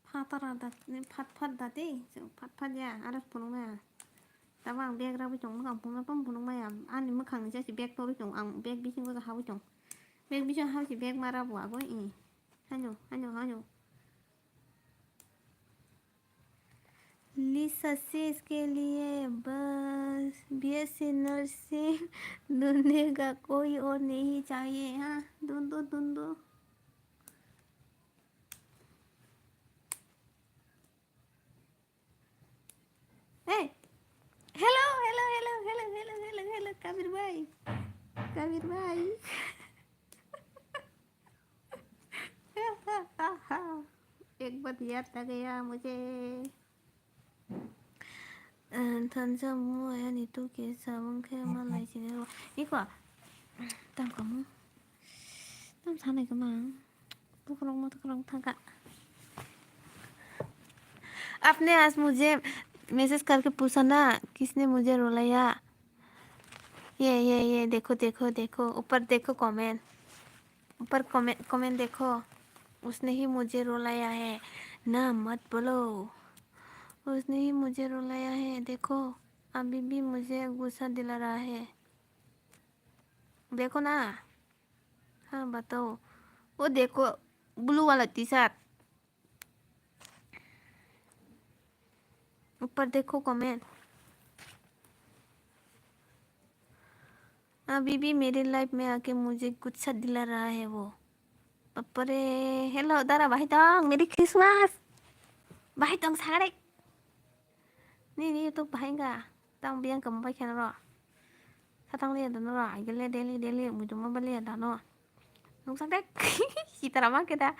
Phatara da, phat phat da tei, chwng phat phat ya, aro phunuknai. Tabuk ang bag rabui tongo, bwkhang phunukma tamo phunukmaya, ani bwkhang ni jasi bag torwi tongo, ang bag bisingo haui tongo. Bag bisingo haui se bag ma rabo agoi, i. Hano, hano, hano. लिसा से इसके लिए बस BSc nursing ढूंढने का कोई और नहीं चाहिए। हाँ, ढूंढो, ढूंढो। Hey, hello, hello, hello, Kabir bhai, Kabir bhai. एक बात याद आ गया मुझे। Thansa mo ayani tu ke sabang khe malai sini ro. Iko. Tam kamu. Tam sanai kama. Tukrong mo tukrong thangka. आपने आज मुझे मैसेज करके पूछा ना, किसने मुझे रुलाया? ये, ये, ये, देखो, देखो, देखो, ऊपर देखो कमेंट। ऊपर कमेंट, कमेंट देखो। उसने ही मुझे रुलाया है। ना, मत बोलो। उसने ही मुझे रुलाया है। देखो, अभी भी मुझे गुस्सा दिला रहा है। देखो ना। हाँ, बताओ। वो देखो, ब्लू वाला टी शर्ट। ऊपर देखो कमेंट। अभी भी मेरे लाइफ में आके मुझे गुस्सा दिला रहा है वो। Bapare, hello, dara, bahai tong, Merry Christmas. Bahai tong, sagare. Ni, ni, tu bahai ga. Tang biang kam bai khen ro. Satang liya dano ro, aigele daily, daily, mujuma baliya dano. Nungsa dek, sitara ma keda.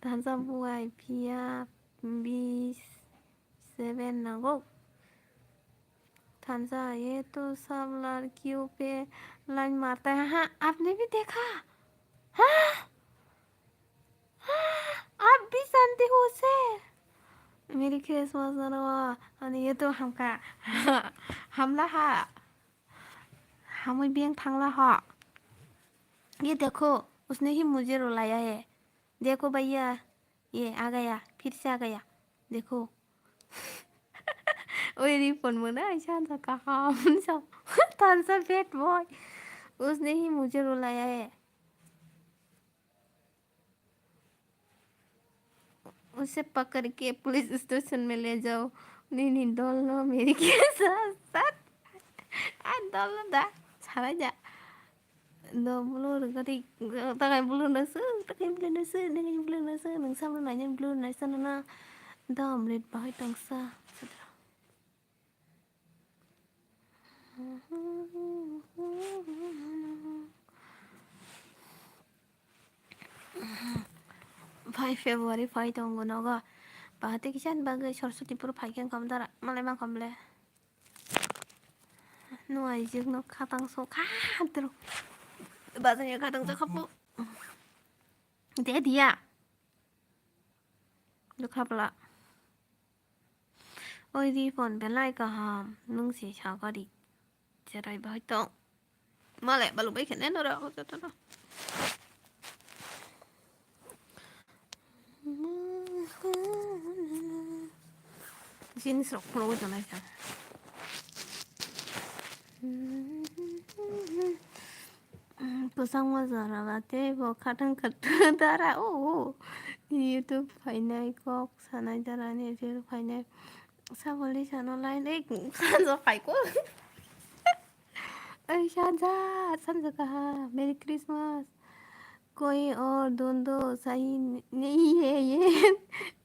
Thansa buai, pia, bis, seven nago. Thansa, ये तो सब लड़कियों पे लाइन मारता है। हाँ, आपने भी देखा? हाँ? हाँ, आप भी जानते हो उसे? मेरी क्रिसमस नरवा, अनि ये तो हमका हमला हा। Hamwi beng thangla ho. ये देखो, उसने ही मुझे रुलाया है। देखो भैया, ये आ गया, फिर से आ गया। देखो। Oi, Ripon mona aisa sa kaham sa. Tansa bad boy. उसने ही मुझे रुलाया है। उसे पकड़ के पुलिस स्टेशन में ले जाओ। Nini dol no meri ke sath sath. A dol no da. Sarai ja. Do bulu gari. Takai bulu nasu. Takai bulu nasu. Takai bulu nasu. Nung samlo nanya bulu nasu na. Dom red bahai tongsa. Phai February phai tongo nogo. Bahati kisan bagwi Saraswati puro phai khe wngkha dara. Malai ma khamle. No aijik no khatang so kha tro. Bazar ya khatang so khapu. De dia. Dukha pala. Oi Ripon belai kaham, nung se sakari. Cherai bai tong. Male balu bai khene nora jotono. Jeans rok phulugwi tongnai sa. Kwchangma jora ba tei bo khatang khatang dara o, o. YouTube phainai kok sanai dara ni reel phainai. Saboni sano line ek sanjo phaiko. Ai sanja, sanja kaha. Merry Christmas. Koi or dondo sahi nahi hai ye.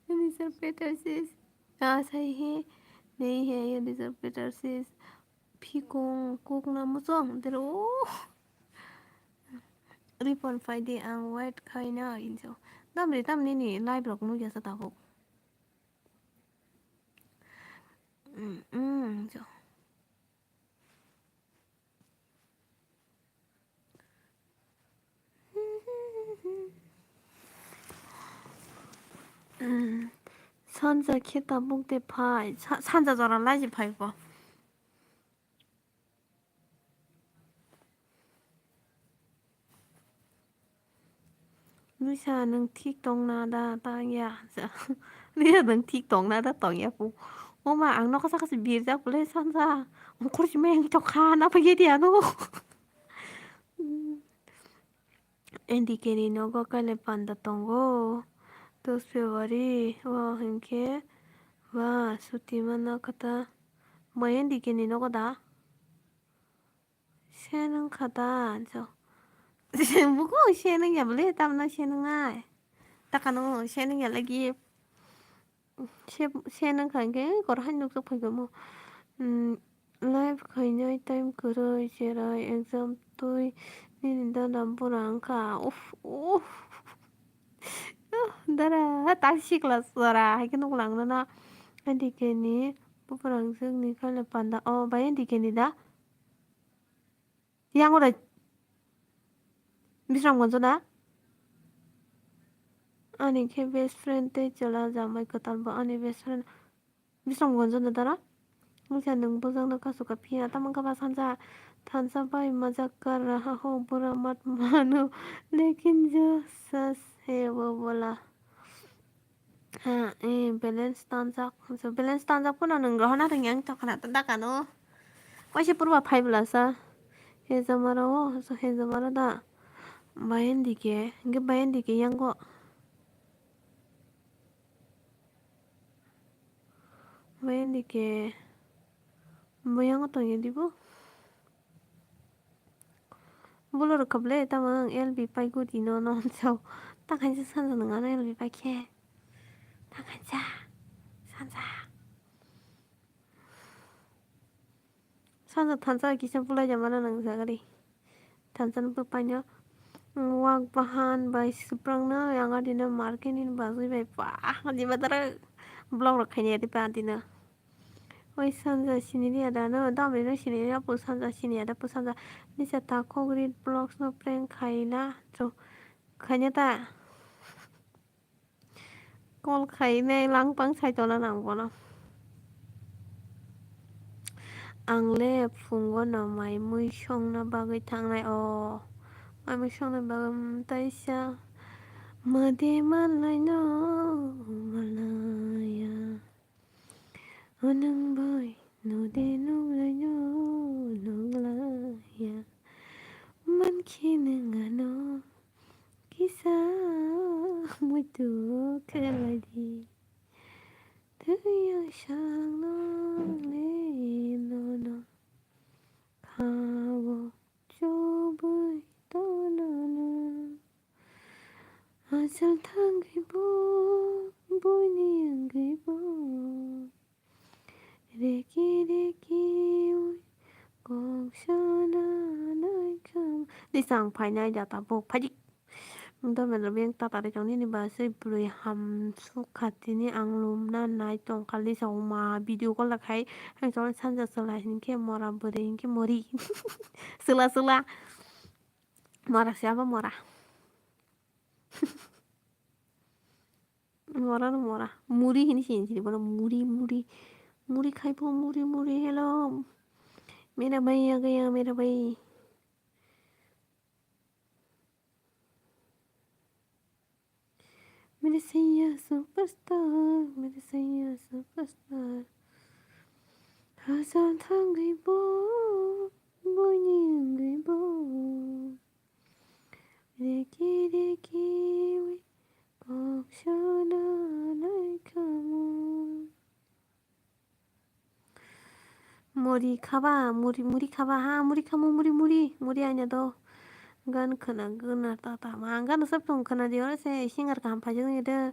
Mister Peter says, ah, sahi nahi hai ye, Mister Peter says. Phikong kok na muchung dero. Ripon phaidi ang wait khaina injo. Damri tamni ni live rok nugya sa tabuk. Mm, mm, jo. Mm, sanja khe tabuk de phai. Sa-, sanja jora laiji phai bo. Nuisa, nwng thik tongna da tangya? Nuisa, nwng thik tongna da tongya pu? Oma, ang nokha saka se birjak bole sanja. Ongkhor si mayang tokha na phaikhe di ano. N D K ni nogo kaile panda tongo. Dos February o hinkhe ba suti mana kata. Bo N D K ni nogo da? Sen wngkha da, jo. Bugo sen wngya bole, tamno sen wngnai. Takano sen wngya lagi. Se, sen wngkha hinkhe, kor hai nukjak phaikha mo. Hmm, live khainai time kwrwi, cherai, exam twi, nini dada bura wngkha. Uff, uff. Dara, ta sikla sora, hai khe nuk lang nana. N D K ni, buphang jwk ni khaile panda. O, bai N D K ni da? Yang ore. Bisramganj da? Ani khe best friend tei chwla jamai kwtal bo ani best friend. Bisramganj da dara? Wngkha nwng bujak no kasu ka phiya. Tamo wngkha ba sanja thansa bai majak kar raha ho bura mat mano. Lekin jo sas he wo bola. Ha, eh, balance tanjak. So, balance tanjak phano nwng rohorna rwngya wng tongkha na, ta dakano. Waisa purba phai bwlasa. Hejamaro o, so hejamaro da. Bayandike, hingke bayandike yango. Bayandike, bo yango tongya dibo. Bolorok khablai tamo ang L B pai guri no, no, so. Ta khaisa sanja nwng ano L B pai khe. Ta khaisa sanja. Sanja thansa kisa bulai jamano nang jagari. Thansa no bupai no. Wak bahan bai suprang no yang adino market ni bagwi bai pa. Di batara vlog rok khaini adi pa adino. Oi sanja siniri ada no, damri no siniri apu sanja sini ada pu sanja. Nisa ta kok read vlogs no prank khaina. So, khaina ta. Call khainai langpang sai tona nang bono. Ang le phungo no mai mui songna bagwi thangnai o. Ami songni bagwi taisa made manlaino malaya. O nwng bai node nunglaino nunglaya. Mankhe nwng ano kisa muitu khlaidi. Twi ang sakno le nono khao chobwi tonano. Achal thangwi bo, buini wngwi bo. Reki reki ui kok sana nai kham. Lisa ang phainai da tabuk phaidi. Dormendra beng tatari tong nini ba se bwrwi hamsuk khatini ang lumna nai tongkha Lisa uma video call khai. Ang chon sanja chwla hinkhe mora bwrwi hinkhe mori. Chwla chwla. Mora se abo mora. Mora no mora. Muri hini sini sini bono muri muri. Muri khai pho muri muri hello. Mera bhai aa gaya mera bhai. Mere saiya superstar, mere saiya superstar. Hasan thangwi bo, boini wngwi bo. Reki reki wi kok sana nai khamo. Muri khaba, muri, muri khaba, ha, muri khamo, muri, muri, muri aina do. Gan khwna, gana ta, ta, ma, gan sab tong khwna di, oro se singer kaham phai jani de.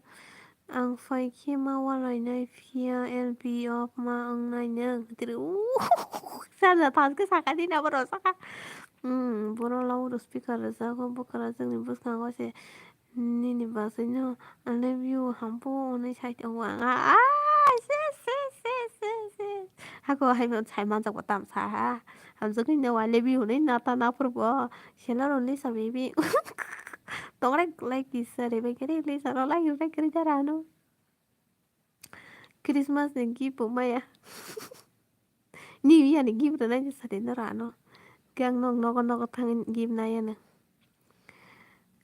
Ang phai khe ma walai nai phiya, L P off ma wng nai nang. Tiri, uh, sana thas khe saka di na boro saka. Hmm, boro loud speaker rwjago, bwkra jani bwskango se. Nini bagwi no I love you hambo hwnwi sai tongo ang. Ah, se, se, se, se, se. Hako hai man sai manjak bo tam sa ha. Hamjagwi no I love you hwnwi nata naphuru bo. Sela rw Lisa baby. Tong rek like kisa re bai kere Lisa rw like rw bai kere jara no. Christmas ni gift bo maya. New Year ni gift rwnai ni sadi no rano. Khe ang nok nogo nogo thangwi gift nai ano.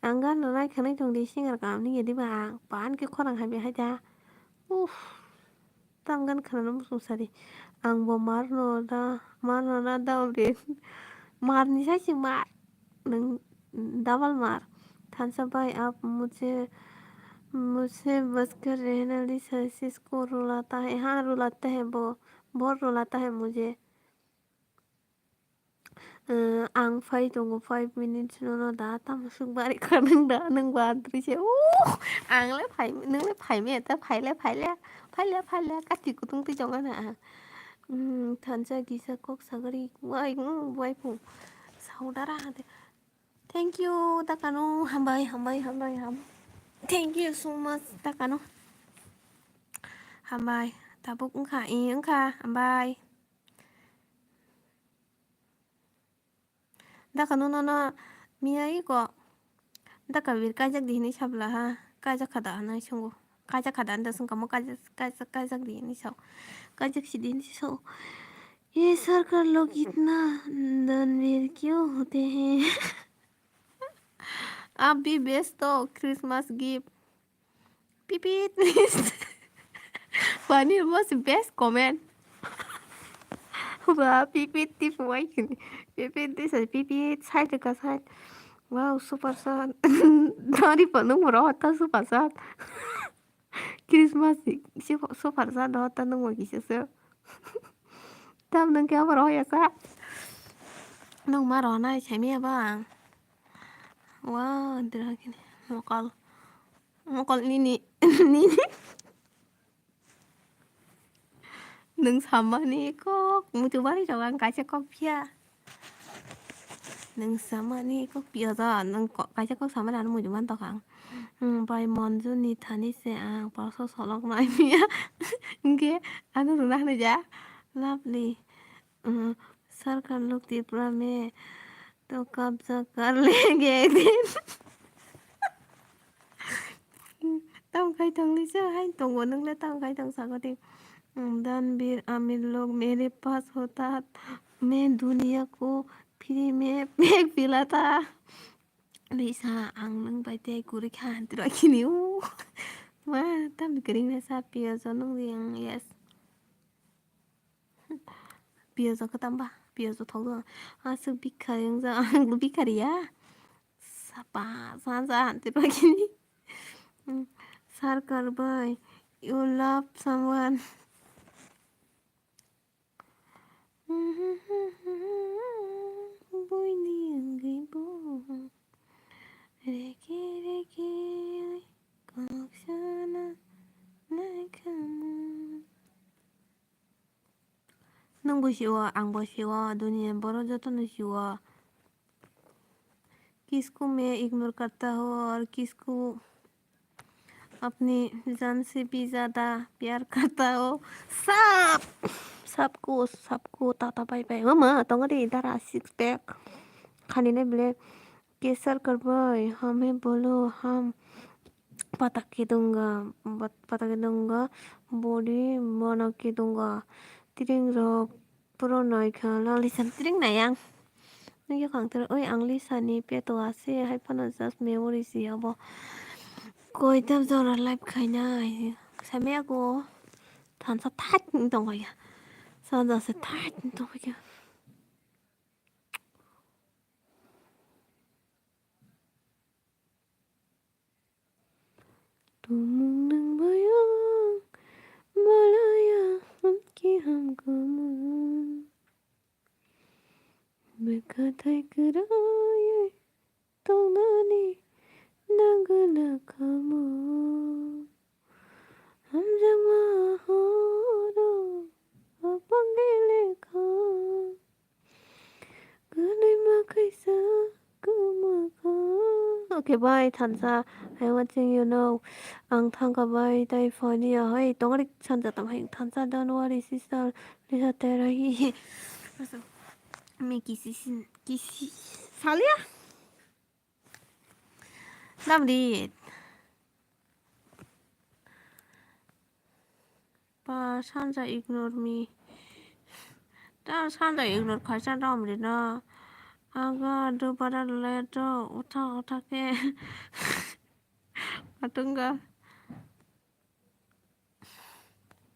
Ang gan rwnai khwnwi tong di singer kaham ni di ba ang pan khe khorang hai hai da. Uff. Tam gan khwnano muchung sadi. Ang bo mar no da mar no da dam ri. Mar ni sai si mar. Nwng double mar. Thansa bhai, aap mujhe, mujhe bas kar rehna, Lisa, isko rulata hai. Haan, rulata hai wo, bahut rulata hai mujhe. Eh, ang phai tongo five minutes nono da, tamo swk bari kha nwng da, nwng ba antri se. Uuh, ang le phai, nwng le phai me ta, phai le, phai le, phai le, phai le, kati kutung twi tongo na. Hmm, thansa kisa kok sagari, wai, hmm, wai phu. Saudara hade. Thank you, Takano. Hambai, hambai, hambai, ham. Thank you so much, Takano. Hambai. Tabuk wngkha, i wngkha. Hambai. Takano nono miya iko. Taka bir kajak di hinwi sabla ha. Kajak khada hinwi sungo. Kajak khada hinwi sungkamo kajak, kajak, kajak di hinwi sao. Kajak si di hinwi sao. ये सरकार लोग इतना दानवीर क्यों होते हैं? आप भी बेच दो Christmas gift. Pipit. Pani most best comment. Ba pipit tip wai kini. Pipit this is pipit side ka side. Wow, super sad. Dari pa nung ro ta super sad. Christmas si super sad do ta nung wai kisa se. Tam nung kya ro ya sa. Nung ma ro na chami ba. Wow, dira kini mokol. Mokol nini, nini. Nwng samani kok muchubari rok ang kaisa kok phiya. Nwng samani kok phiya da, nwng ko-, kaisa kok samani ano muchubani tokha ang. Hmm, bai Monju ni thani se ang palso solok nai phiya. Hingke ano rwna hinui ja. Lovely. Hmm, sarkar lok Tripura me. To kabja kar lenge din. Tam khai tongli se hai tongo nwngle tam khai tong sago di. Danbir amir log mere paas hota, main duniya ko free mein phek pila tha. Lisa, ang nwng bai tei kwrwi kha, tiro kini, o. Ma, tam kwrwngna sa, piyajo nung di, ang, yes. Piyajo kwtamba, piyajo thokdo. Aswk bikha wngja, ang bo bikha riya. Sapa, sa, sa, tiro kini. Mm, Sarkar bai, you love someone. Buini wngwi bo reke reke kok sana naikhamu. Nwng bo sio, ang bo sio, duniya borok jotono sio. किसको मैं इग्नोर करता हूँ और किसको अपनी जान से भी ज्यादा प्यार करता हूँ। Sab, sabko, sabko, tata bye bye. Mama, tongari dara six pack. Khani ne bile, kesar karbai, hame bolo, ham. Pata ke dunga, bat-, pata ke dunga, body mana ke dunga. Tiring rok puro nai kha, la Lisa ni tiring nai ang. Nugya khang tero, oi ang Lisa ni peto ase, hai phano just memory si abo. Koi tam jora live khainai. Samya ko thansa thait tong kaya. Sa jase thait tong kaya. Tumung nang bayang balaya hamki hamkamu. Bekathai kwrwi tongnani nangwla kamu. Hamjakma horo apang lekha. Kwnaima kaisa kwma kha. Okay, bye, thansa. I watching you now. Ang thangka bai, tai phone ya, hai, tongrik sanja tam hai, thansa, don't worry, sister. Lisa tera hi. Mi kisi sin, kisi. Salia? Namrit. Pa sanja ignore me. Ta sanja ignore khaisa namrit na. Aga do para le to utha utha ke. Atunga.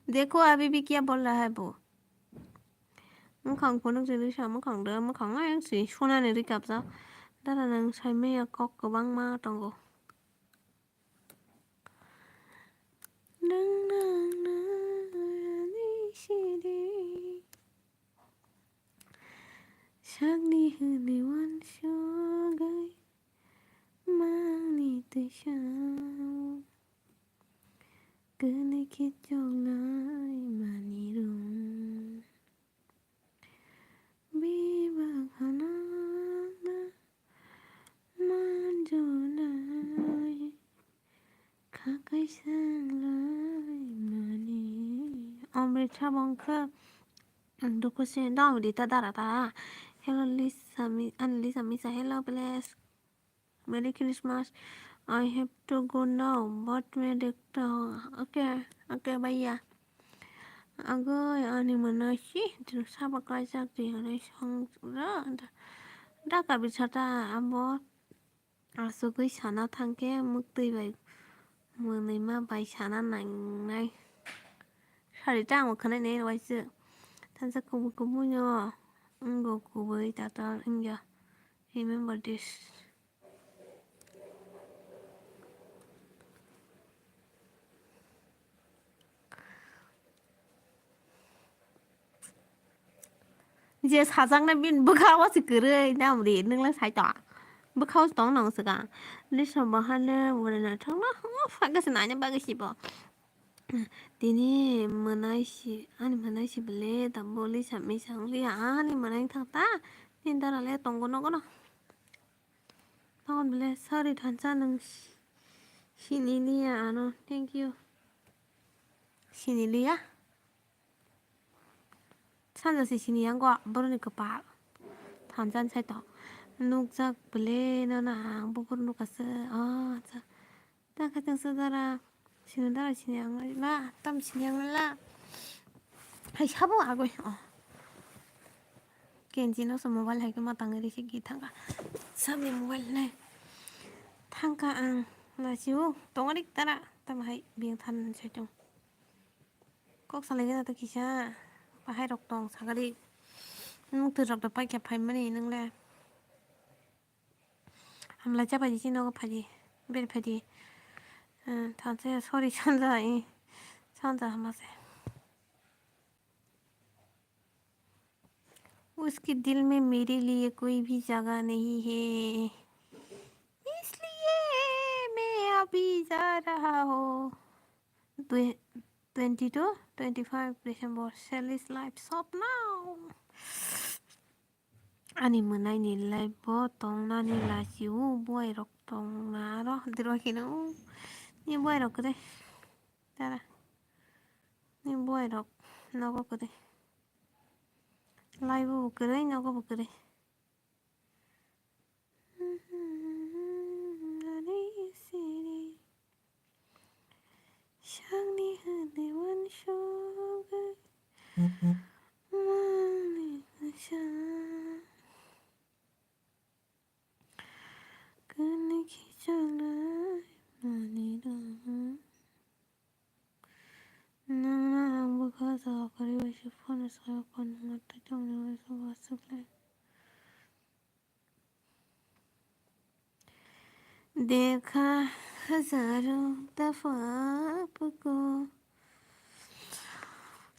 Dekho, abhi bhi kya bol raha hai bo? Mwkhang phunuk jili sa mwkhang da, mwkhang ayang si sunani rikapjak. Dara nang saimaya kok kwbangma tongo. Nang nang nang ani sidi. Sakni hwnwi uansugwi mangni twisao. Kwnwi khe chongnai manwi rwng. Bebak hanana manjolai. Kha kaisa wnglaimani. Amrit sabo wngkha. Ang dukhu se dong di ta dara ta. Hello Lisa mi, ani Lisa misa, hello bless. Merry Christmas. I have to go now, but me dekta hu. Okay, okay, bhaiya. Agoi, ani mwnai si, sabo kaijak di, hwnwi song ra, da, da kabi sata abo. Asugwi sana thangkhe mwktwi bai mwnwima bai sana nangnai. Sari ta ang khwnai nai waisa. Thansa kubui kubui no wngkha kubui tatal wngya. Remember this. Je sajaknai bini bwkha o se kwrwi, namri, nwng le sai tong. Bwkha o se tong nang swkang. Lisa bahai le bwrwi naithok no, o phai khe se naina bagwi se bo. Tini mwnai si, ani mwnai si bwle, tabuk Lisa misa wng liya, ani mwnai wng thang ta, nini dara le tongo nogo no. Tongkon bwle, sorry, thansa nwng si-, sini liya ano, thank you. Sini liya? Sanja se sini yang kok, boroni kwpal. Thansa ni sai tong. Nukjak bwle, nono ang bukur nukha se. Oh, acha. Ta khatung se dara. Sini dara sini ang la, tam sini ang la. Hai sabo agoi. Oh. Kenji no so mobile hai khe ma tangwi rikhe gi thangkha. Sabni mobile nai. Thangkha ang, lachio, tongo rik tara, tamo hai biyang than sai tong. Kok salai gana to kisa, bahai rok tong sagari. Nwng twi rok da paikha phaimani nwng le. Hamlai cha phaidi chini nogo phaidi, beri phaidi. Eh, thansa ya, sorry, sanja, eh, sanja hamase. उसके दिल में मेरे लिए कोई भी जगह नहीं है, इसलिए मैं अभी जा रहा हूँ। Twe-, twenty-two, twenty-five December, sell is life shop now. Ani mwnaini life bo tongnani lachio, buai rok tongna aro dirwa kheno. Ni buai rok kwrwi. Tara. Ni buai rok nogo kwrwi. Life bo kwrwi, nogo bo kwrwi. Ani siri. Sangni hwnwi uansugwi mani kwchang. Kwnwi khe chalai mani rang. Nwngno ang bwkha jaga kwrwi bai se phone rwchapya, phone nwngno twi tongni bai se waswk le. Dekha hazaro dafa apko.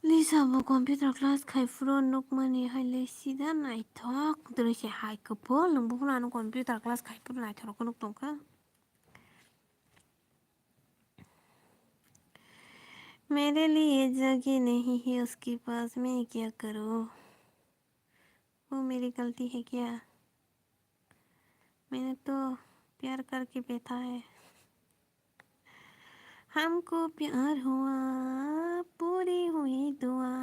Lisa bo computer class khai phuru nukmani hai le sida naithok. Dwrwi se hai kwpal nwng buphuru ano computer class khai phuru naithok nuk tongkha. मेरे लिए जगह नहीं है उसके पास, मैं क्या करूँ? वो मेरी गलती है क्या? मैंने तो प्यार करके बैठा है। हमको प्यार हुआ, पूरी हुई दुआ।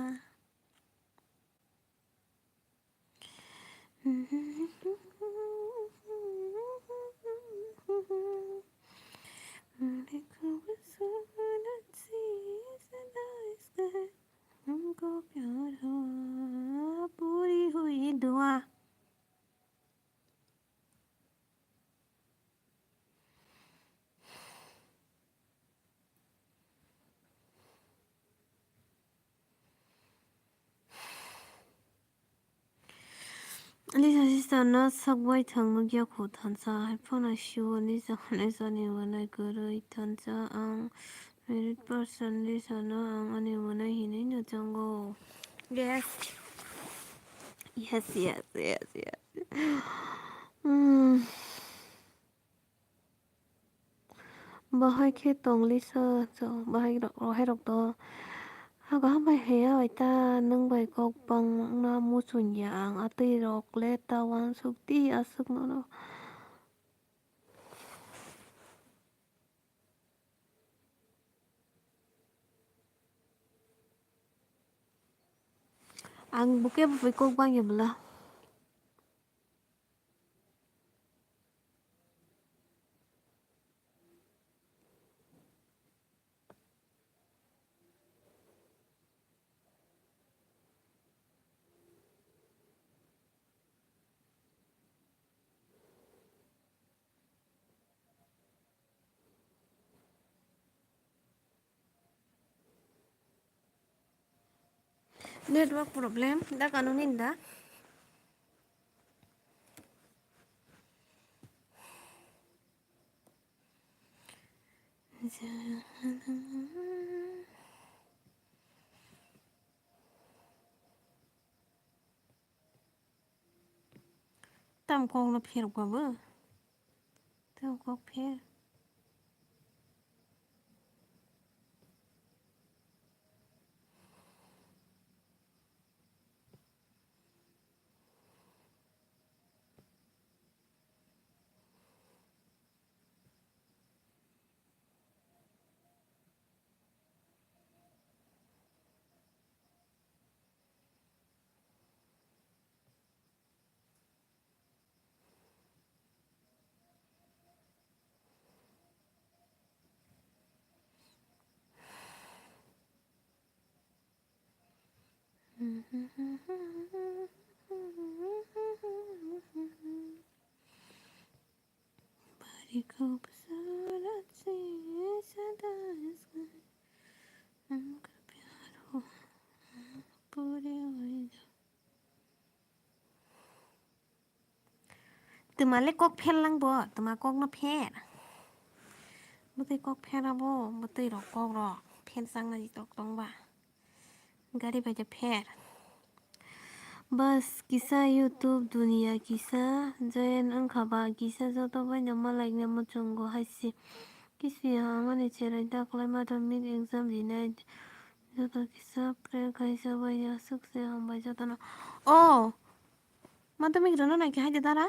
मेरी खूबसूरत सी सदा इस घर हमको प्यार हुआ, पूरी हुई दुआ। Lisa sister no sak bai thang nukya kho thansa hai phano sio Lisa hwnwi sani mwnai kwrwi thansa ang married person Lisa no ang ani mwnai hinwi no chango. Yes. Yes, yes, yes, yes. Hmm. Bahai khe tong Lisa, cho bahai rok, rohai rok to. Hago hambai heya bai ta nwng bai kok bangma muchung ya ang atwi rok le ta uansuk di aswk nono. Ang buke bwbai kok bangya bwla. Network problem, da kanu ninda. Tam kok no pher kha bo. Tam kok pher. Bari kok Twma le kok pher lang bo, twma kok no pher. Bwtwi kok pher abo, bwtwi rok kok rok pher chang nai tok tong ba. Gari bai de pher. Bas kisa YouTube duniya kisa join wngkha ba kisa joto bai no malai no muchungo hai se. Kisu ya mani cherai da kwlai madhyamik exam rinai joto kisa pray kaisa bai ya aswk se hambai joto no. Oh! Madhyamik rwna nai khe hai de dara?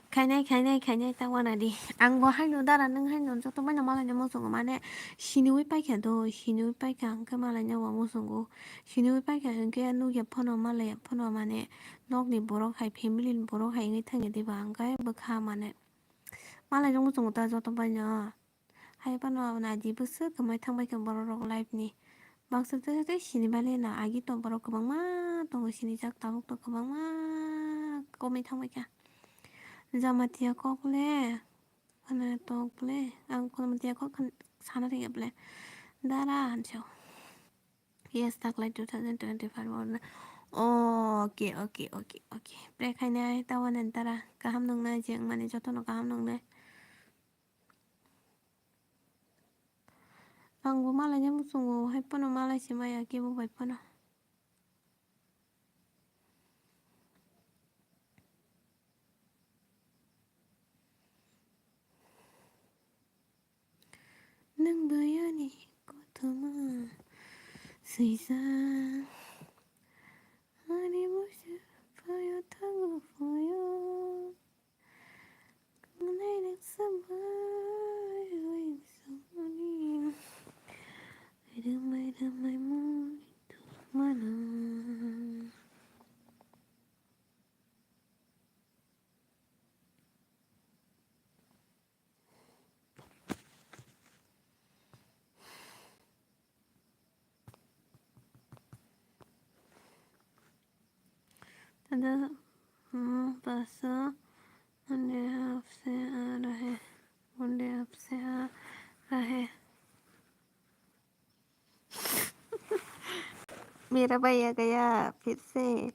Khainai, khainai, khainai, ta wana di. Ang bo haino dara, nwng haino joto bai no malai no muchungo, mane siniwi paikha do, siniwi paikha, hwnkhe malai no bo muchungo. Siniwi paikha hwnkhe nukya phano, malaiya phano, mane nokni borok hai, family ni borok hai wngwi thangya diba, hwnkhe bwkha, mane malai no muchungo ta joto bai no. Hai phano naidi bwswk kwmai thangbai kha borok rok life ni. Baksa tei tei sini bale na agi tong borok kwbangma tongo sinijak tabuk tong kwbangma komwi thangbai kha. Jamatia kok le, ano tok le, ang Jamatia kok sana ringya ble. Dara hancho. Yes, taklai two thousand twenty-five orna. Okay, okay, okay, okay. Pre khainai tawana dara kaham nungnai jeng mani jotono kaham nungnai. Ang bo malai no muchungo, hai phano malai se maya kebo bai phano. Nwng bai ani kothoma swijak, ani busu phaio thango phaio. Tada, hmm, paso, unde aap se aa rahe, unde aap se aa rahe. Mera bhai aa gaya phir se.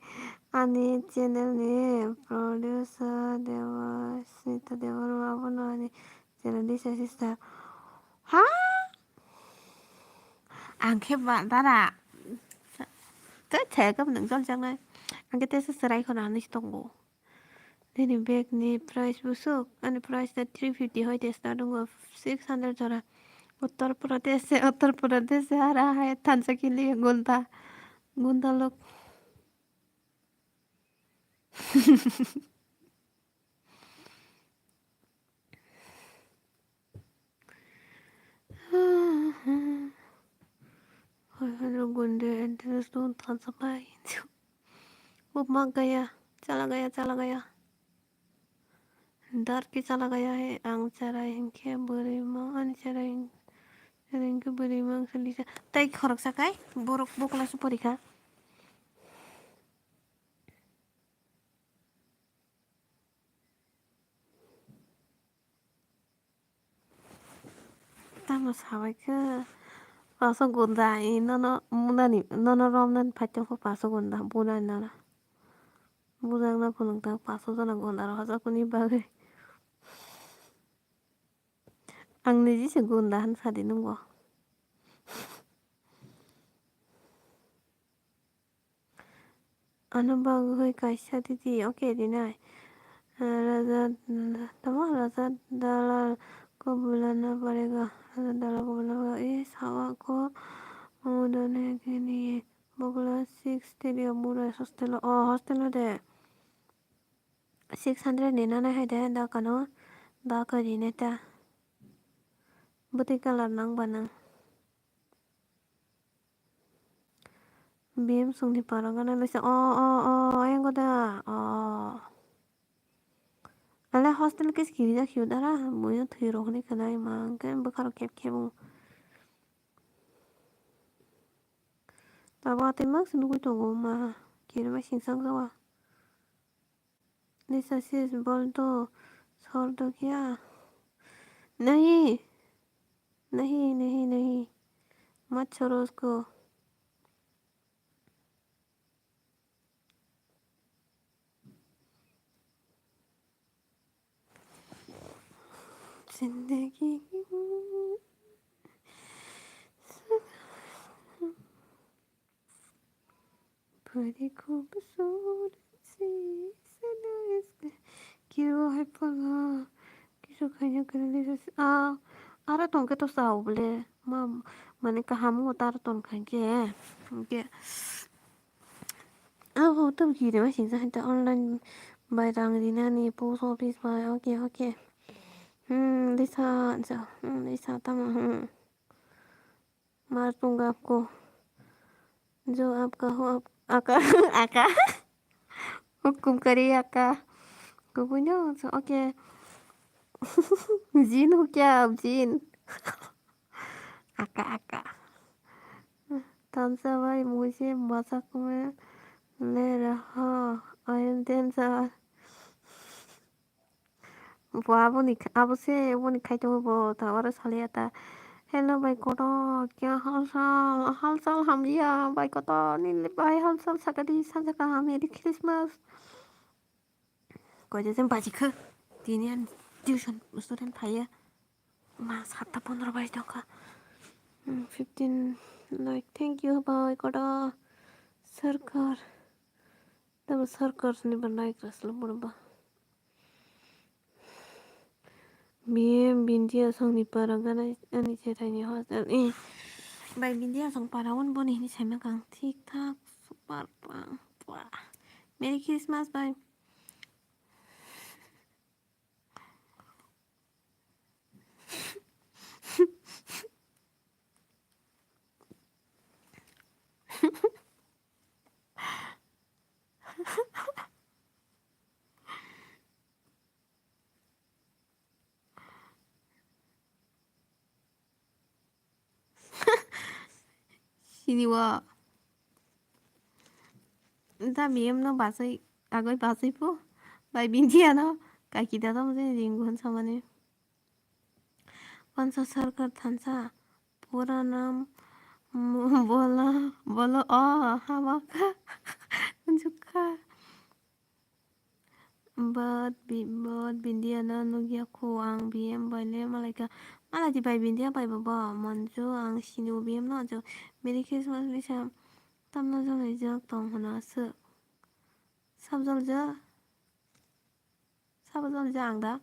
Ani channel ni producer Debasmita Debbarma abono ani channel ni sasista. Ha? Ang khe ba dara. Tei thaya khe nwng jol jaknai. Ang khe tesa chwrai khwna hinwi se tongo. Nini bag ni price bwswk? Ani price ta three fifty hoi de start wngo, six hundred jora. Uttar Pradesh se, Uttar Pradesh se hara hai thansa kili gunda. Gunda lok. Hoi hoi rok gunde address do thansa pai. Upma gaya, chala gaya, chala gaya. Dar ki chala gaya he, ang cherai hinkhe bwrwi ma, ani cherai hin-, cherai hinkhe bwrwi ma ang sali sa. Tai khoroksa kai, borok bokla se porikha. Tamo sabai khe paso gunda, i nono munani, nono romnani phaitokgo paso gunda, bunani nono. Bujakna phunukjak paso jona gunda rok hajakuni bagwi. Ang niji se gunda hwn sadi nungbo. Ano bagwi kaisa titi, okay, rinai. Raja, tamo Raja Dalal ko bulana parega. Raja Dalal ko bulana parega. Eh, sawa ko, oh, done ke niye. Bogla six teri o bura hostel o, oh, hostel o de. Six hundred ni nana hai de, da kano, da ka rinai ta. Bwtwi colour nang ba nang. Biyam songni parok gana lwsa. O, o, o, ayang koda. O. Ale hostel kis kiri jak hiyo dara. Buino thwi rok hwnwi khwnai ma. Hwnkhe bwkha rok khep khep o. Tabuk atwi mak se nugui tongo ma. Kiri bai singsak jawa. Lisa sis, bol do, sor do kya? Nahi, nahi, nahi, nahi. Mat choro usko. जिंदगी की सदा बड़ी खूबसूरत सी सदा इसका। Kiro hai pala. Kisu kanya kare le sa. Ah, aro tongke to sao bole. Ma, mane kaham ngo tar ton khanke. Ke. Abo to kiri ma sing sa ta online bai rang rinani post office bai. Okay, okay. Hmm, Lisa, ja, hmm, Lisa tama, hmm. मार दूंगा आपको। जो आपका हो, आप, आका, आका। हुकुम करिए आका। Kubuino, okay. जिन हो क्या आप, जिन? आका, आका। तमसा भाई, मुझे मजाक में ले रहा, I am danger। Bo aboni kha-, abo se boni khai tongo bo ta oro saliya ta. Hello bai kotor, kya hal chal? Hal chal hamya bai kotor, nini bai hal chal sakadi sanja kaham, Merry Christmas. Koijasen baji kha, tini an tuition student phaiya. Ma satta pondro baji tongkha. Hmm, fifteen like, thank you bai kotor. Sarkar. Tamo sarkar ni ba like raslo boro ba. Biye Bindia songni para gana ani chethai ni hostel. Eh, bai Bindia song para won boni hini saima kang thik thak super pang. Wah. Merry Christmas bai. Sini o. Da B M no basai, agoi basai po. Bai Bindia no. Kaki da tamo jani ringu hwn samani. Pansa sarkar thansa. Pura nam mo-, bola, bolo o, hama kha. Unjuk kha. But bi-, but Bindia no nugya kho ang B M bai le malaika. Malati bai Bindia bai bo bo. Monjo ang sini o B M no jo. Merry Christmas Lisa. Tamno jolai jak tong hwna aswk. Sab jol ja. Sab jol ja ang da.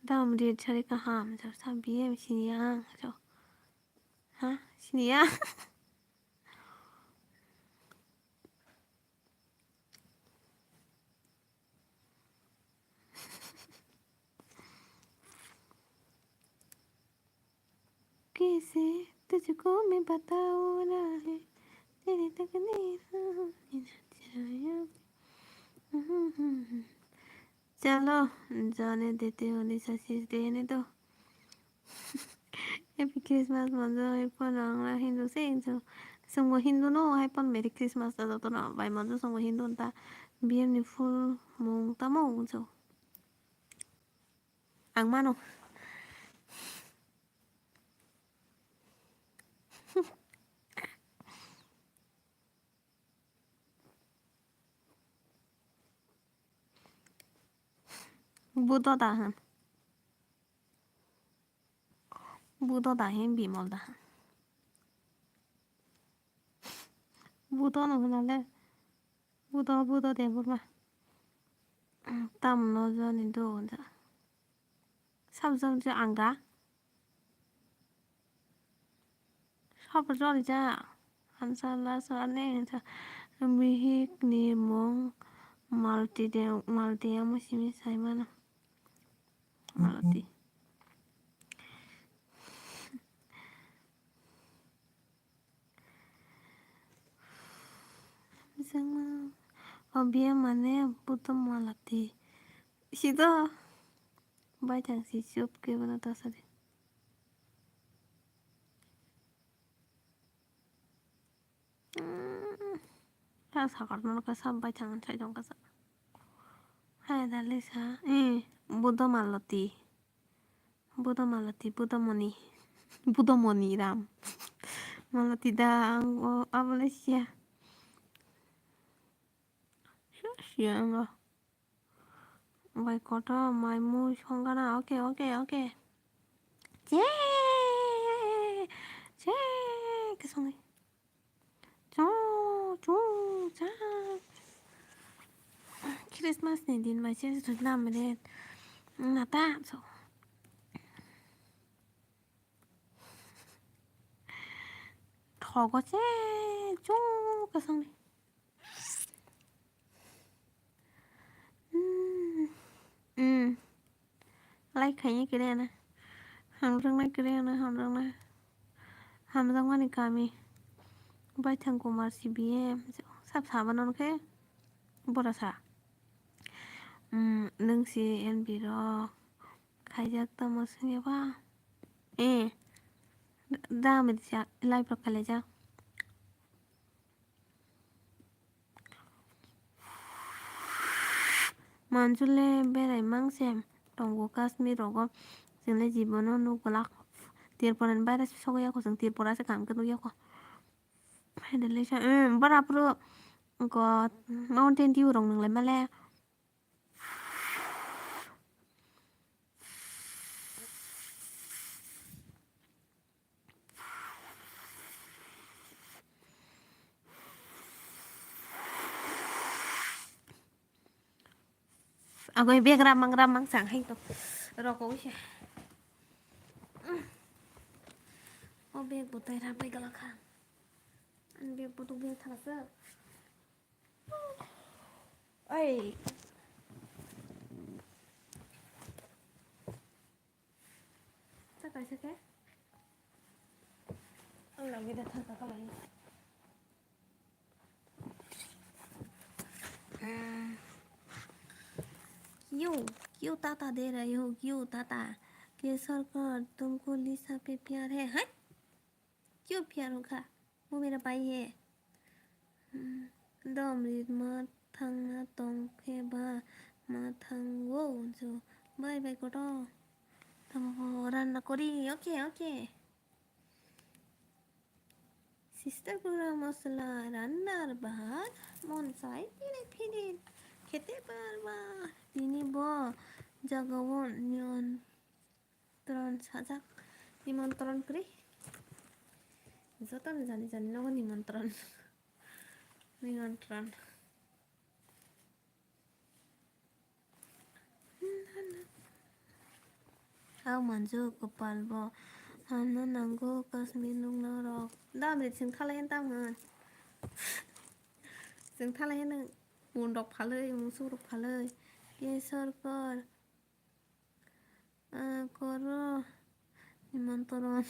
Dam ri chari kaham. Jo sab B M sini ang. Jo. Ha? Sini ang. कैसे तुझको मैं बताऊं राहे, तेरी तकदीर मेरा चेहरा। चलो, जाने देते हो, Lisa, sis, रहने दो। Happy Christmas, monjo hai phano ang Hindu se, hinjo. Songbo Hindu no, hai phano Merry Christmas ta joto no. Bai monjo songbo Hindu ta. B M ni full mung tamo, hinjo. Ang mano. Budo da hwn. Budo da hwn, Bimol da hwn. Budo no hwnale. Budo, Budo Debbarma. Tamno jani do da. Sab jol ja ang da. Sab jol ja. Hansa la sa ne sa. Bihik ni mung Malti de, Malti amo simi sai mano. Malti. Bisingma. O B M mane Buddha Malati. Sido. Bai thang si chup ke bono ta sadi. Hmm. Kha sakar no kha sab bai thang sai dong kha sa. Hai da Lisa. Eh, Buddha Malati. Budo Malati, Budo Moni. Budo Moni Ram. Malati da ang o abole sia. Sia, sia ang o. Bai kotor mai mui songana. Okay, okay, okay. Che! Che! Kesongni. Cho! Cho! Cha! Christmas ni din mai se sujna mene. Nata so. Thogo che chung kasang ni. Hmm. Hmm. Like khaini kre na. Hamjaknai kre na, hamjaknai. Hamjakmani kami. Baithang Kumar C B M. Sab sabano khe. Bora sa. Hmm. Nung si N B rok. Khaijak tamo swngya ba? Eh, da midi ja, live rok kalaijak. Manjule berai mang se tongo Kashmir rogo. Chwngno jibono nuk glak. Tripura ni baire se sogwi yakho, chwng Tripura se kaham khe nuk yakho. Hai de lesa, eh, bara phuru God, Mountain Dew rok nung lai male. Agoi bag ramang ramang sang hai to. Roko wise. O bag bo tai rabai gala kha. Ani bag bo duk bag thang sa. Ai. Ta kaisa khe. Ang lagi da thang ka kalai. क्यों क्यों ताता दे रहे हो क्यों ताता? के सरकार तुमको लिसा पे प्यार है? हैं? क्यों प्यार होगा? वो मेरा भाई है। Hmm, Domrit ma thangna tong khe ba ma thango jo. Bye bye koto. Tamo ranna kori. Okay, okay. Sister gura masala rannar bahar mon sai phire phire khete bar bar. Tini bo jagao niyontron sajak. Nimontron kwrwi. Jotono jani jani nogo nimontron. Nimontron. Ang manju kopal bo hamna nango Kashmir nungna rok. Dam ri chwng thalai hen tam hwn. Chwng thalai hen un rok phalwi, musuk rok phalwi. Ke sorkar, ah, koro nimontron.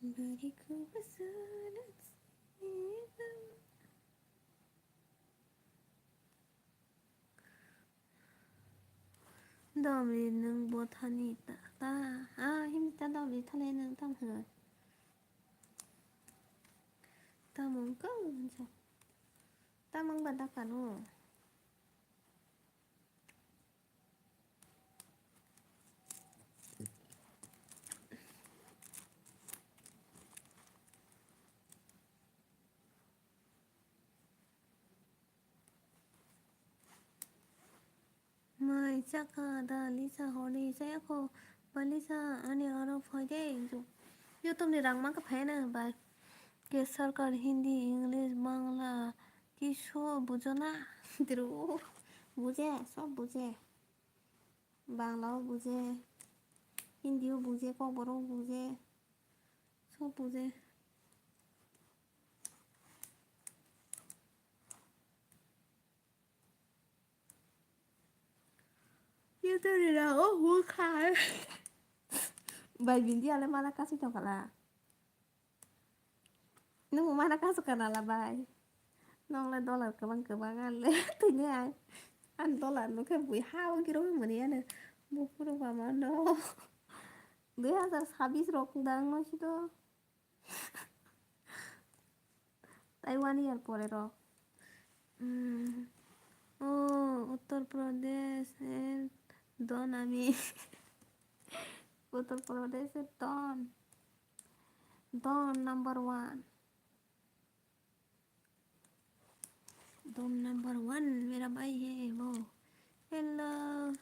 Bari khubsurat se. Domri nwng bo thani ta, ta, ah, himta domri thani nwng tam hwn. Tamung kau hwnsa. Tamung ba dakano. Mai chakha da Lisa hori chayakho ba Lisa ani aro phaide. YouTube ni rang mangkha phaina bai. Ke sarkar Hindi, English, Bangla kisu bujona? Dru buje, sob buje. Bangla o buje, Hindi o buje, Kokborok o buje, sob buje. Bai bindi ale mana kasi tongkhala. Nung mana kasu kana la bai. Nong le dollar kwbang kwbang an le tini ai. An dollar nukhe bui ha o giro mani ano. Bufuru mama no. Dui hazar sabis rok dang no sito. Taiwan yar pore rok. Mm. Oh, Uttar Pradesh er don ami. Uttar Pradesh er don. Don number one. Don number one, मेरा भाई है वो. Hello.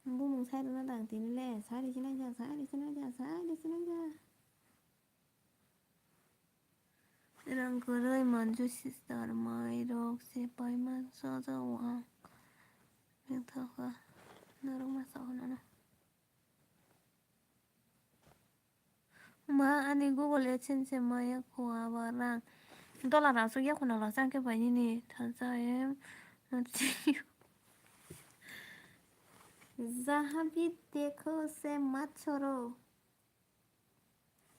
Bumung sai rwna dang tini le, sai rwsina ja, sai rwsina ja, sai rwsina ja. Rang kwrwi manju sister, mai rok se paima soja wang. Bethaka norok ma sao nana. Ma ani Google AdSense se maya kho aba rang. Dollar asuk ya khuna la chang ke bai nini thansa em. जहाँ भी देखो उसे मत छोड़ो,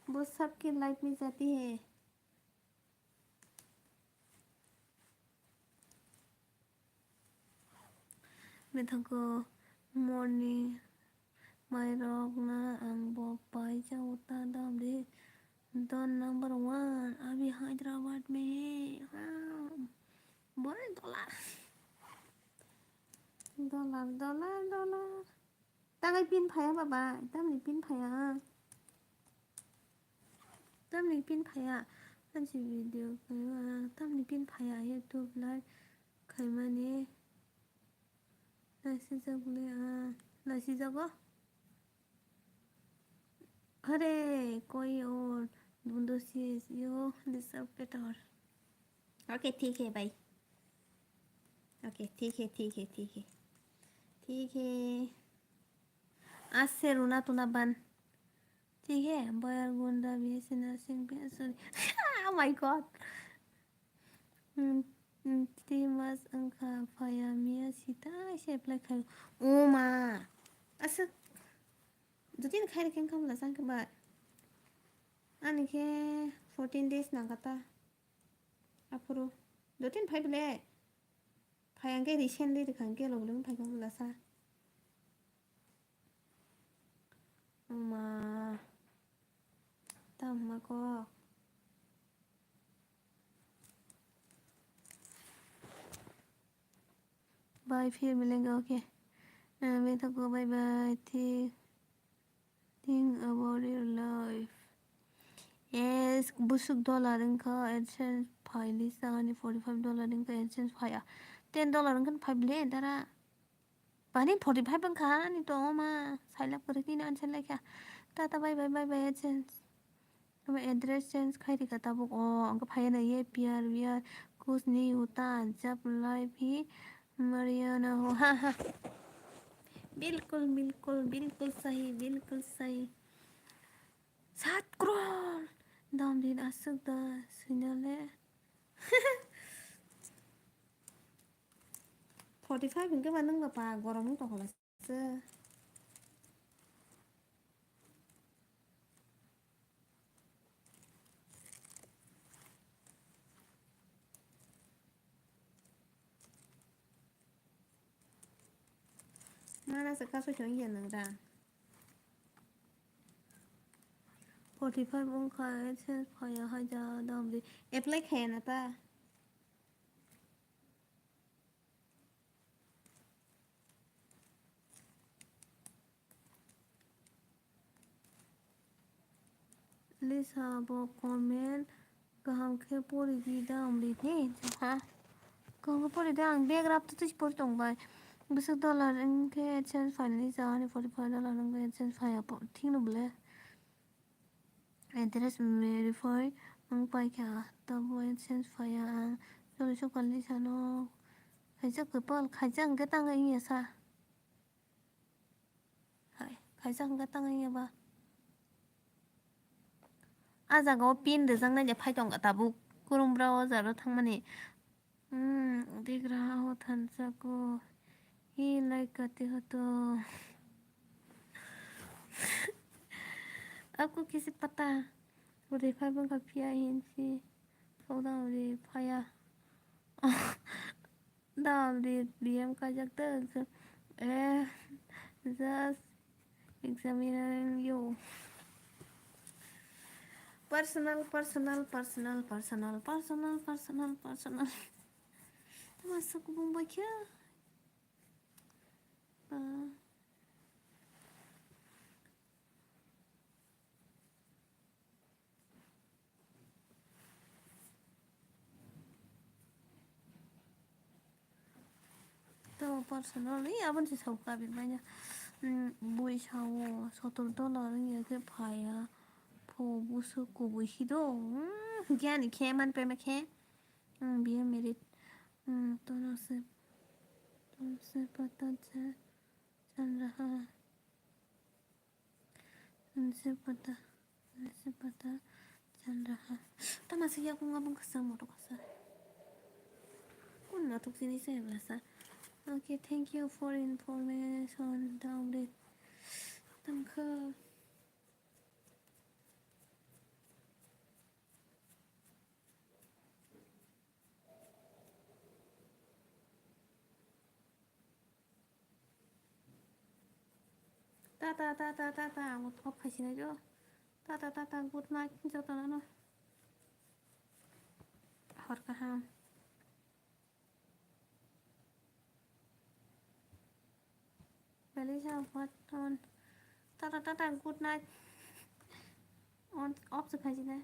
वो सबकी लाइफ में जाती है. Bethaka morning mairokna ang bo paijao ta dam de. Don number one, abhi Hyderabad mein hai. Haan. Bore dollar. Dollar, dollar, dollar. Takai pin phaya baba, tamni pin phaya. Tamni pin phaya. Hansi video kaiwa, tamni pin phaya YouTube live khaimani. Laisijak le, ah, laisijago. Hare, koi or, dundo sis, yo, disappear. Okay, ठीक है भाई. Okay, ठीक है, ठीक है, ठीक है. ठीक है. Ase runa tuna ban. ठीक है, boyar gunda bisi nursing bisi. Oh my God. Hmm, hmm, three months wngkha phaya miya sita se apply khai. O ma. Ase. Dutin khai rikeng kamla sangke ba. Ani khe fourteen days nangkata. Aphuru. Dutin phai bile. Phai ang khe recently rikha ang khe lobulung phai kang lasa. Oma. Tamo kok. Bye, फिर मिलेंगे, okay. Eh, मैं तो को bye bye. ठीक. Think about your life. Yes, busuk dollar wngkha, AdSense phaili sagani forty five dollar wngkha, AdSense phaya. Ten dollar wngkha phai bile dara. Bani forty five wngkha ani to oma. Sailak pore tini answer laikha. Tata bye bye bye bye AdSense. Ama address change khai rikha tabuk o. Angkha phaya na ye pyar vyar kuch nahi hota jab life hi Mariana ho. Ha ha. Bilkul bilkul bilkul sahi bilkul sahi. Sat crore. Dam din asuk da sinale. Forty five hingke ba nung ba pa gorom wng tong kha se. Mana se kaso chong ya nang da. Forty five wng kha, AdSense phaya hai ja dam di. Apply khaya na ta. Lisa bo comment kaham khe pori di da wng di ne ha. Kaham khe pori da ang bag rap tu twi pori tong bai. Bwswk dollar wng khe AdSense phai Lisa ani forty five dollar wng khe AdSense phai ya po thik no bwle. Address verify wng pai kha, tabo AdSense phai ya ang. Choli sokal Lisa no khaijak kwpal khaijak hwnkhe tang wng ya sa. Hai, khaijak hwnkhe tang wng ya ba. A jaga o pin rijak nai de phai tong kha tabuk. Kurumbra o jaro thangmani. Hmm, दिख रहा हो थंसा को ही लाइक करते हो तो. आपको कैसे पता? Uri phai bangkha phiya hinsi. Sodang uri phaya. Dam di D M kajak ta. Eh, just examining you. Personal, personal, personal, personal, personal, personal, personal. Tama sa kubung ba kya? Ah. personal ni aboni se sao kabir manya. Bui sao sotor dollar wngya khe phaya. Pho busu kubui hido. Hinkhe ani khe man peme khe. Biyo merit. Tono se, tono se pata cha, chan raha. Tono se pata, tono se pata, chan raha. Tama se yakung abang kasa moto kasa. Kun matuk sini se basa. Okay, thank you for information. Down it. Tangkha. Tata, tata, tata, ang off khai sinai jo. Tata, tata, good night, jotono no. Hor kaham. Belai sa hor ton. Tata, tata, good night. On, off se khai sinai.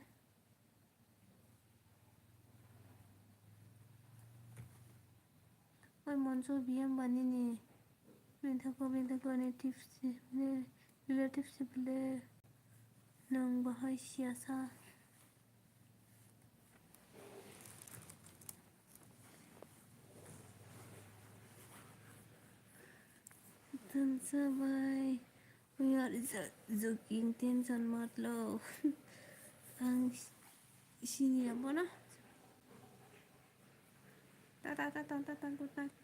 Oi monso biyam bani ni. Bini thago, bini thago ni tips ni, relative si bile nang bahai siyasa. Tansa bai, we are jo-, joking, tension mat lo. Ang sini abono. Tata, tata, tata, good night.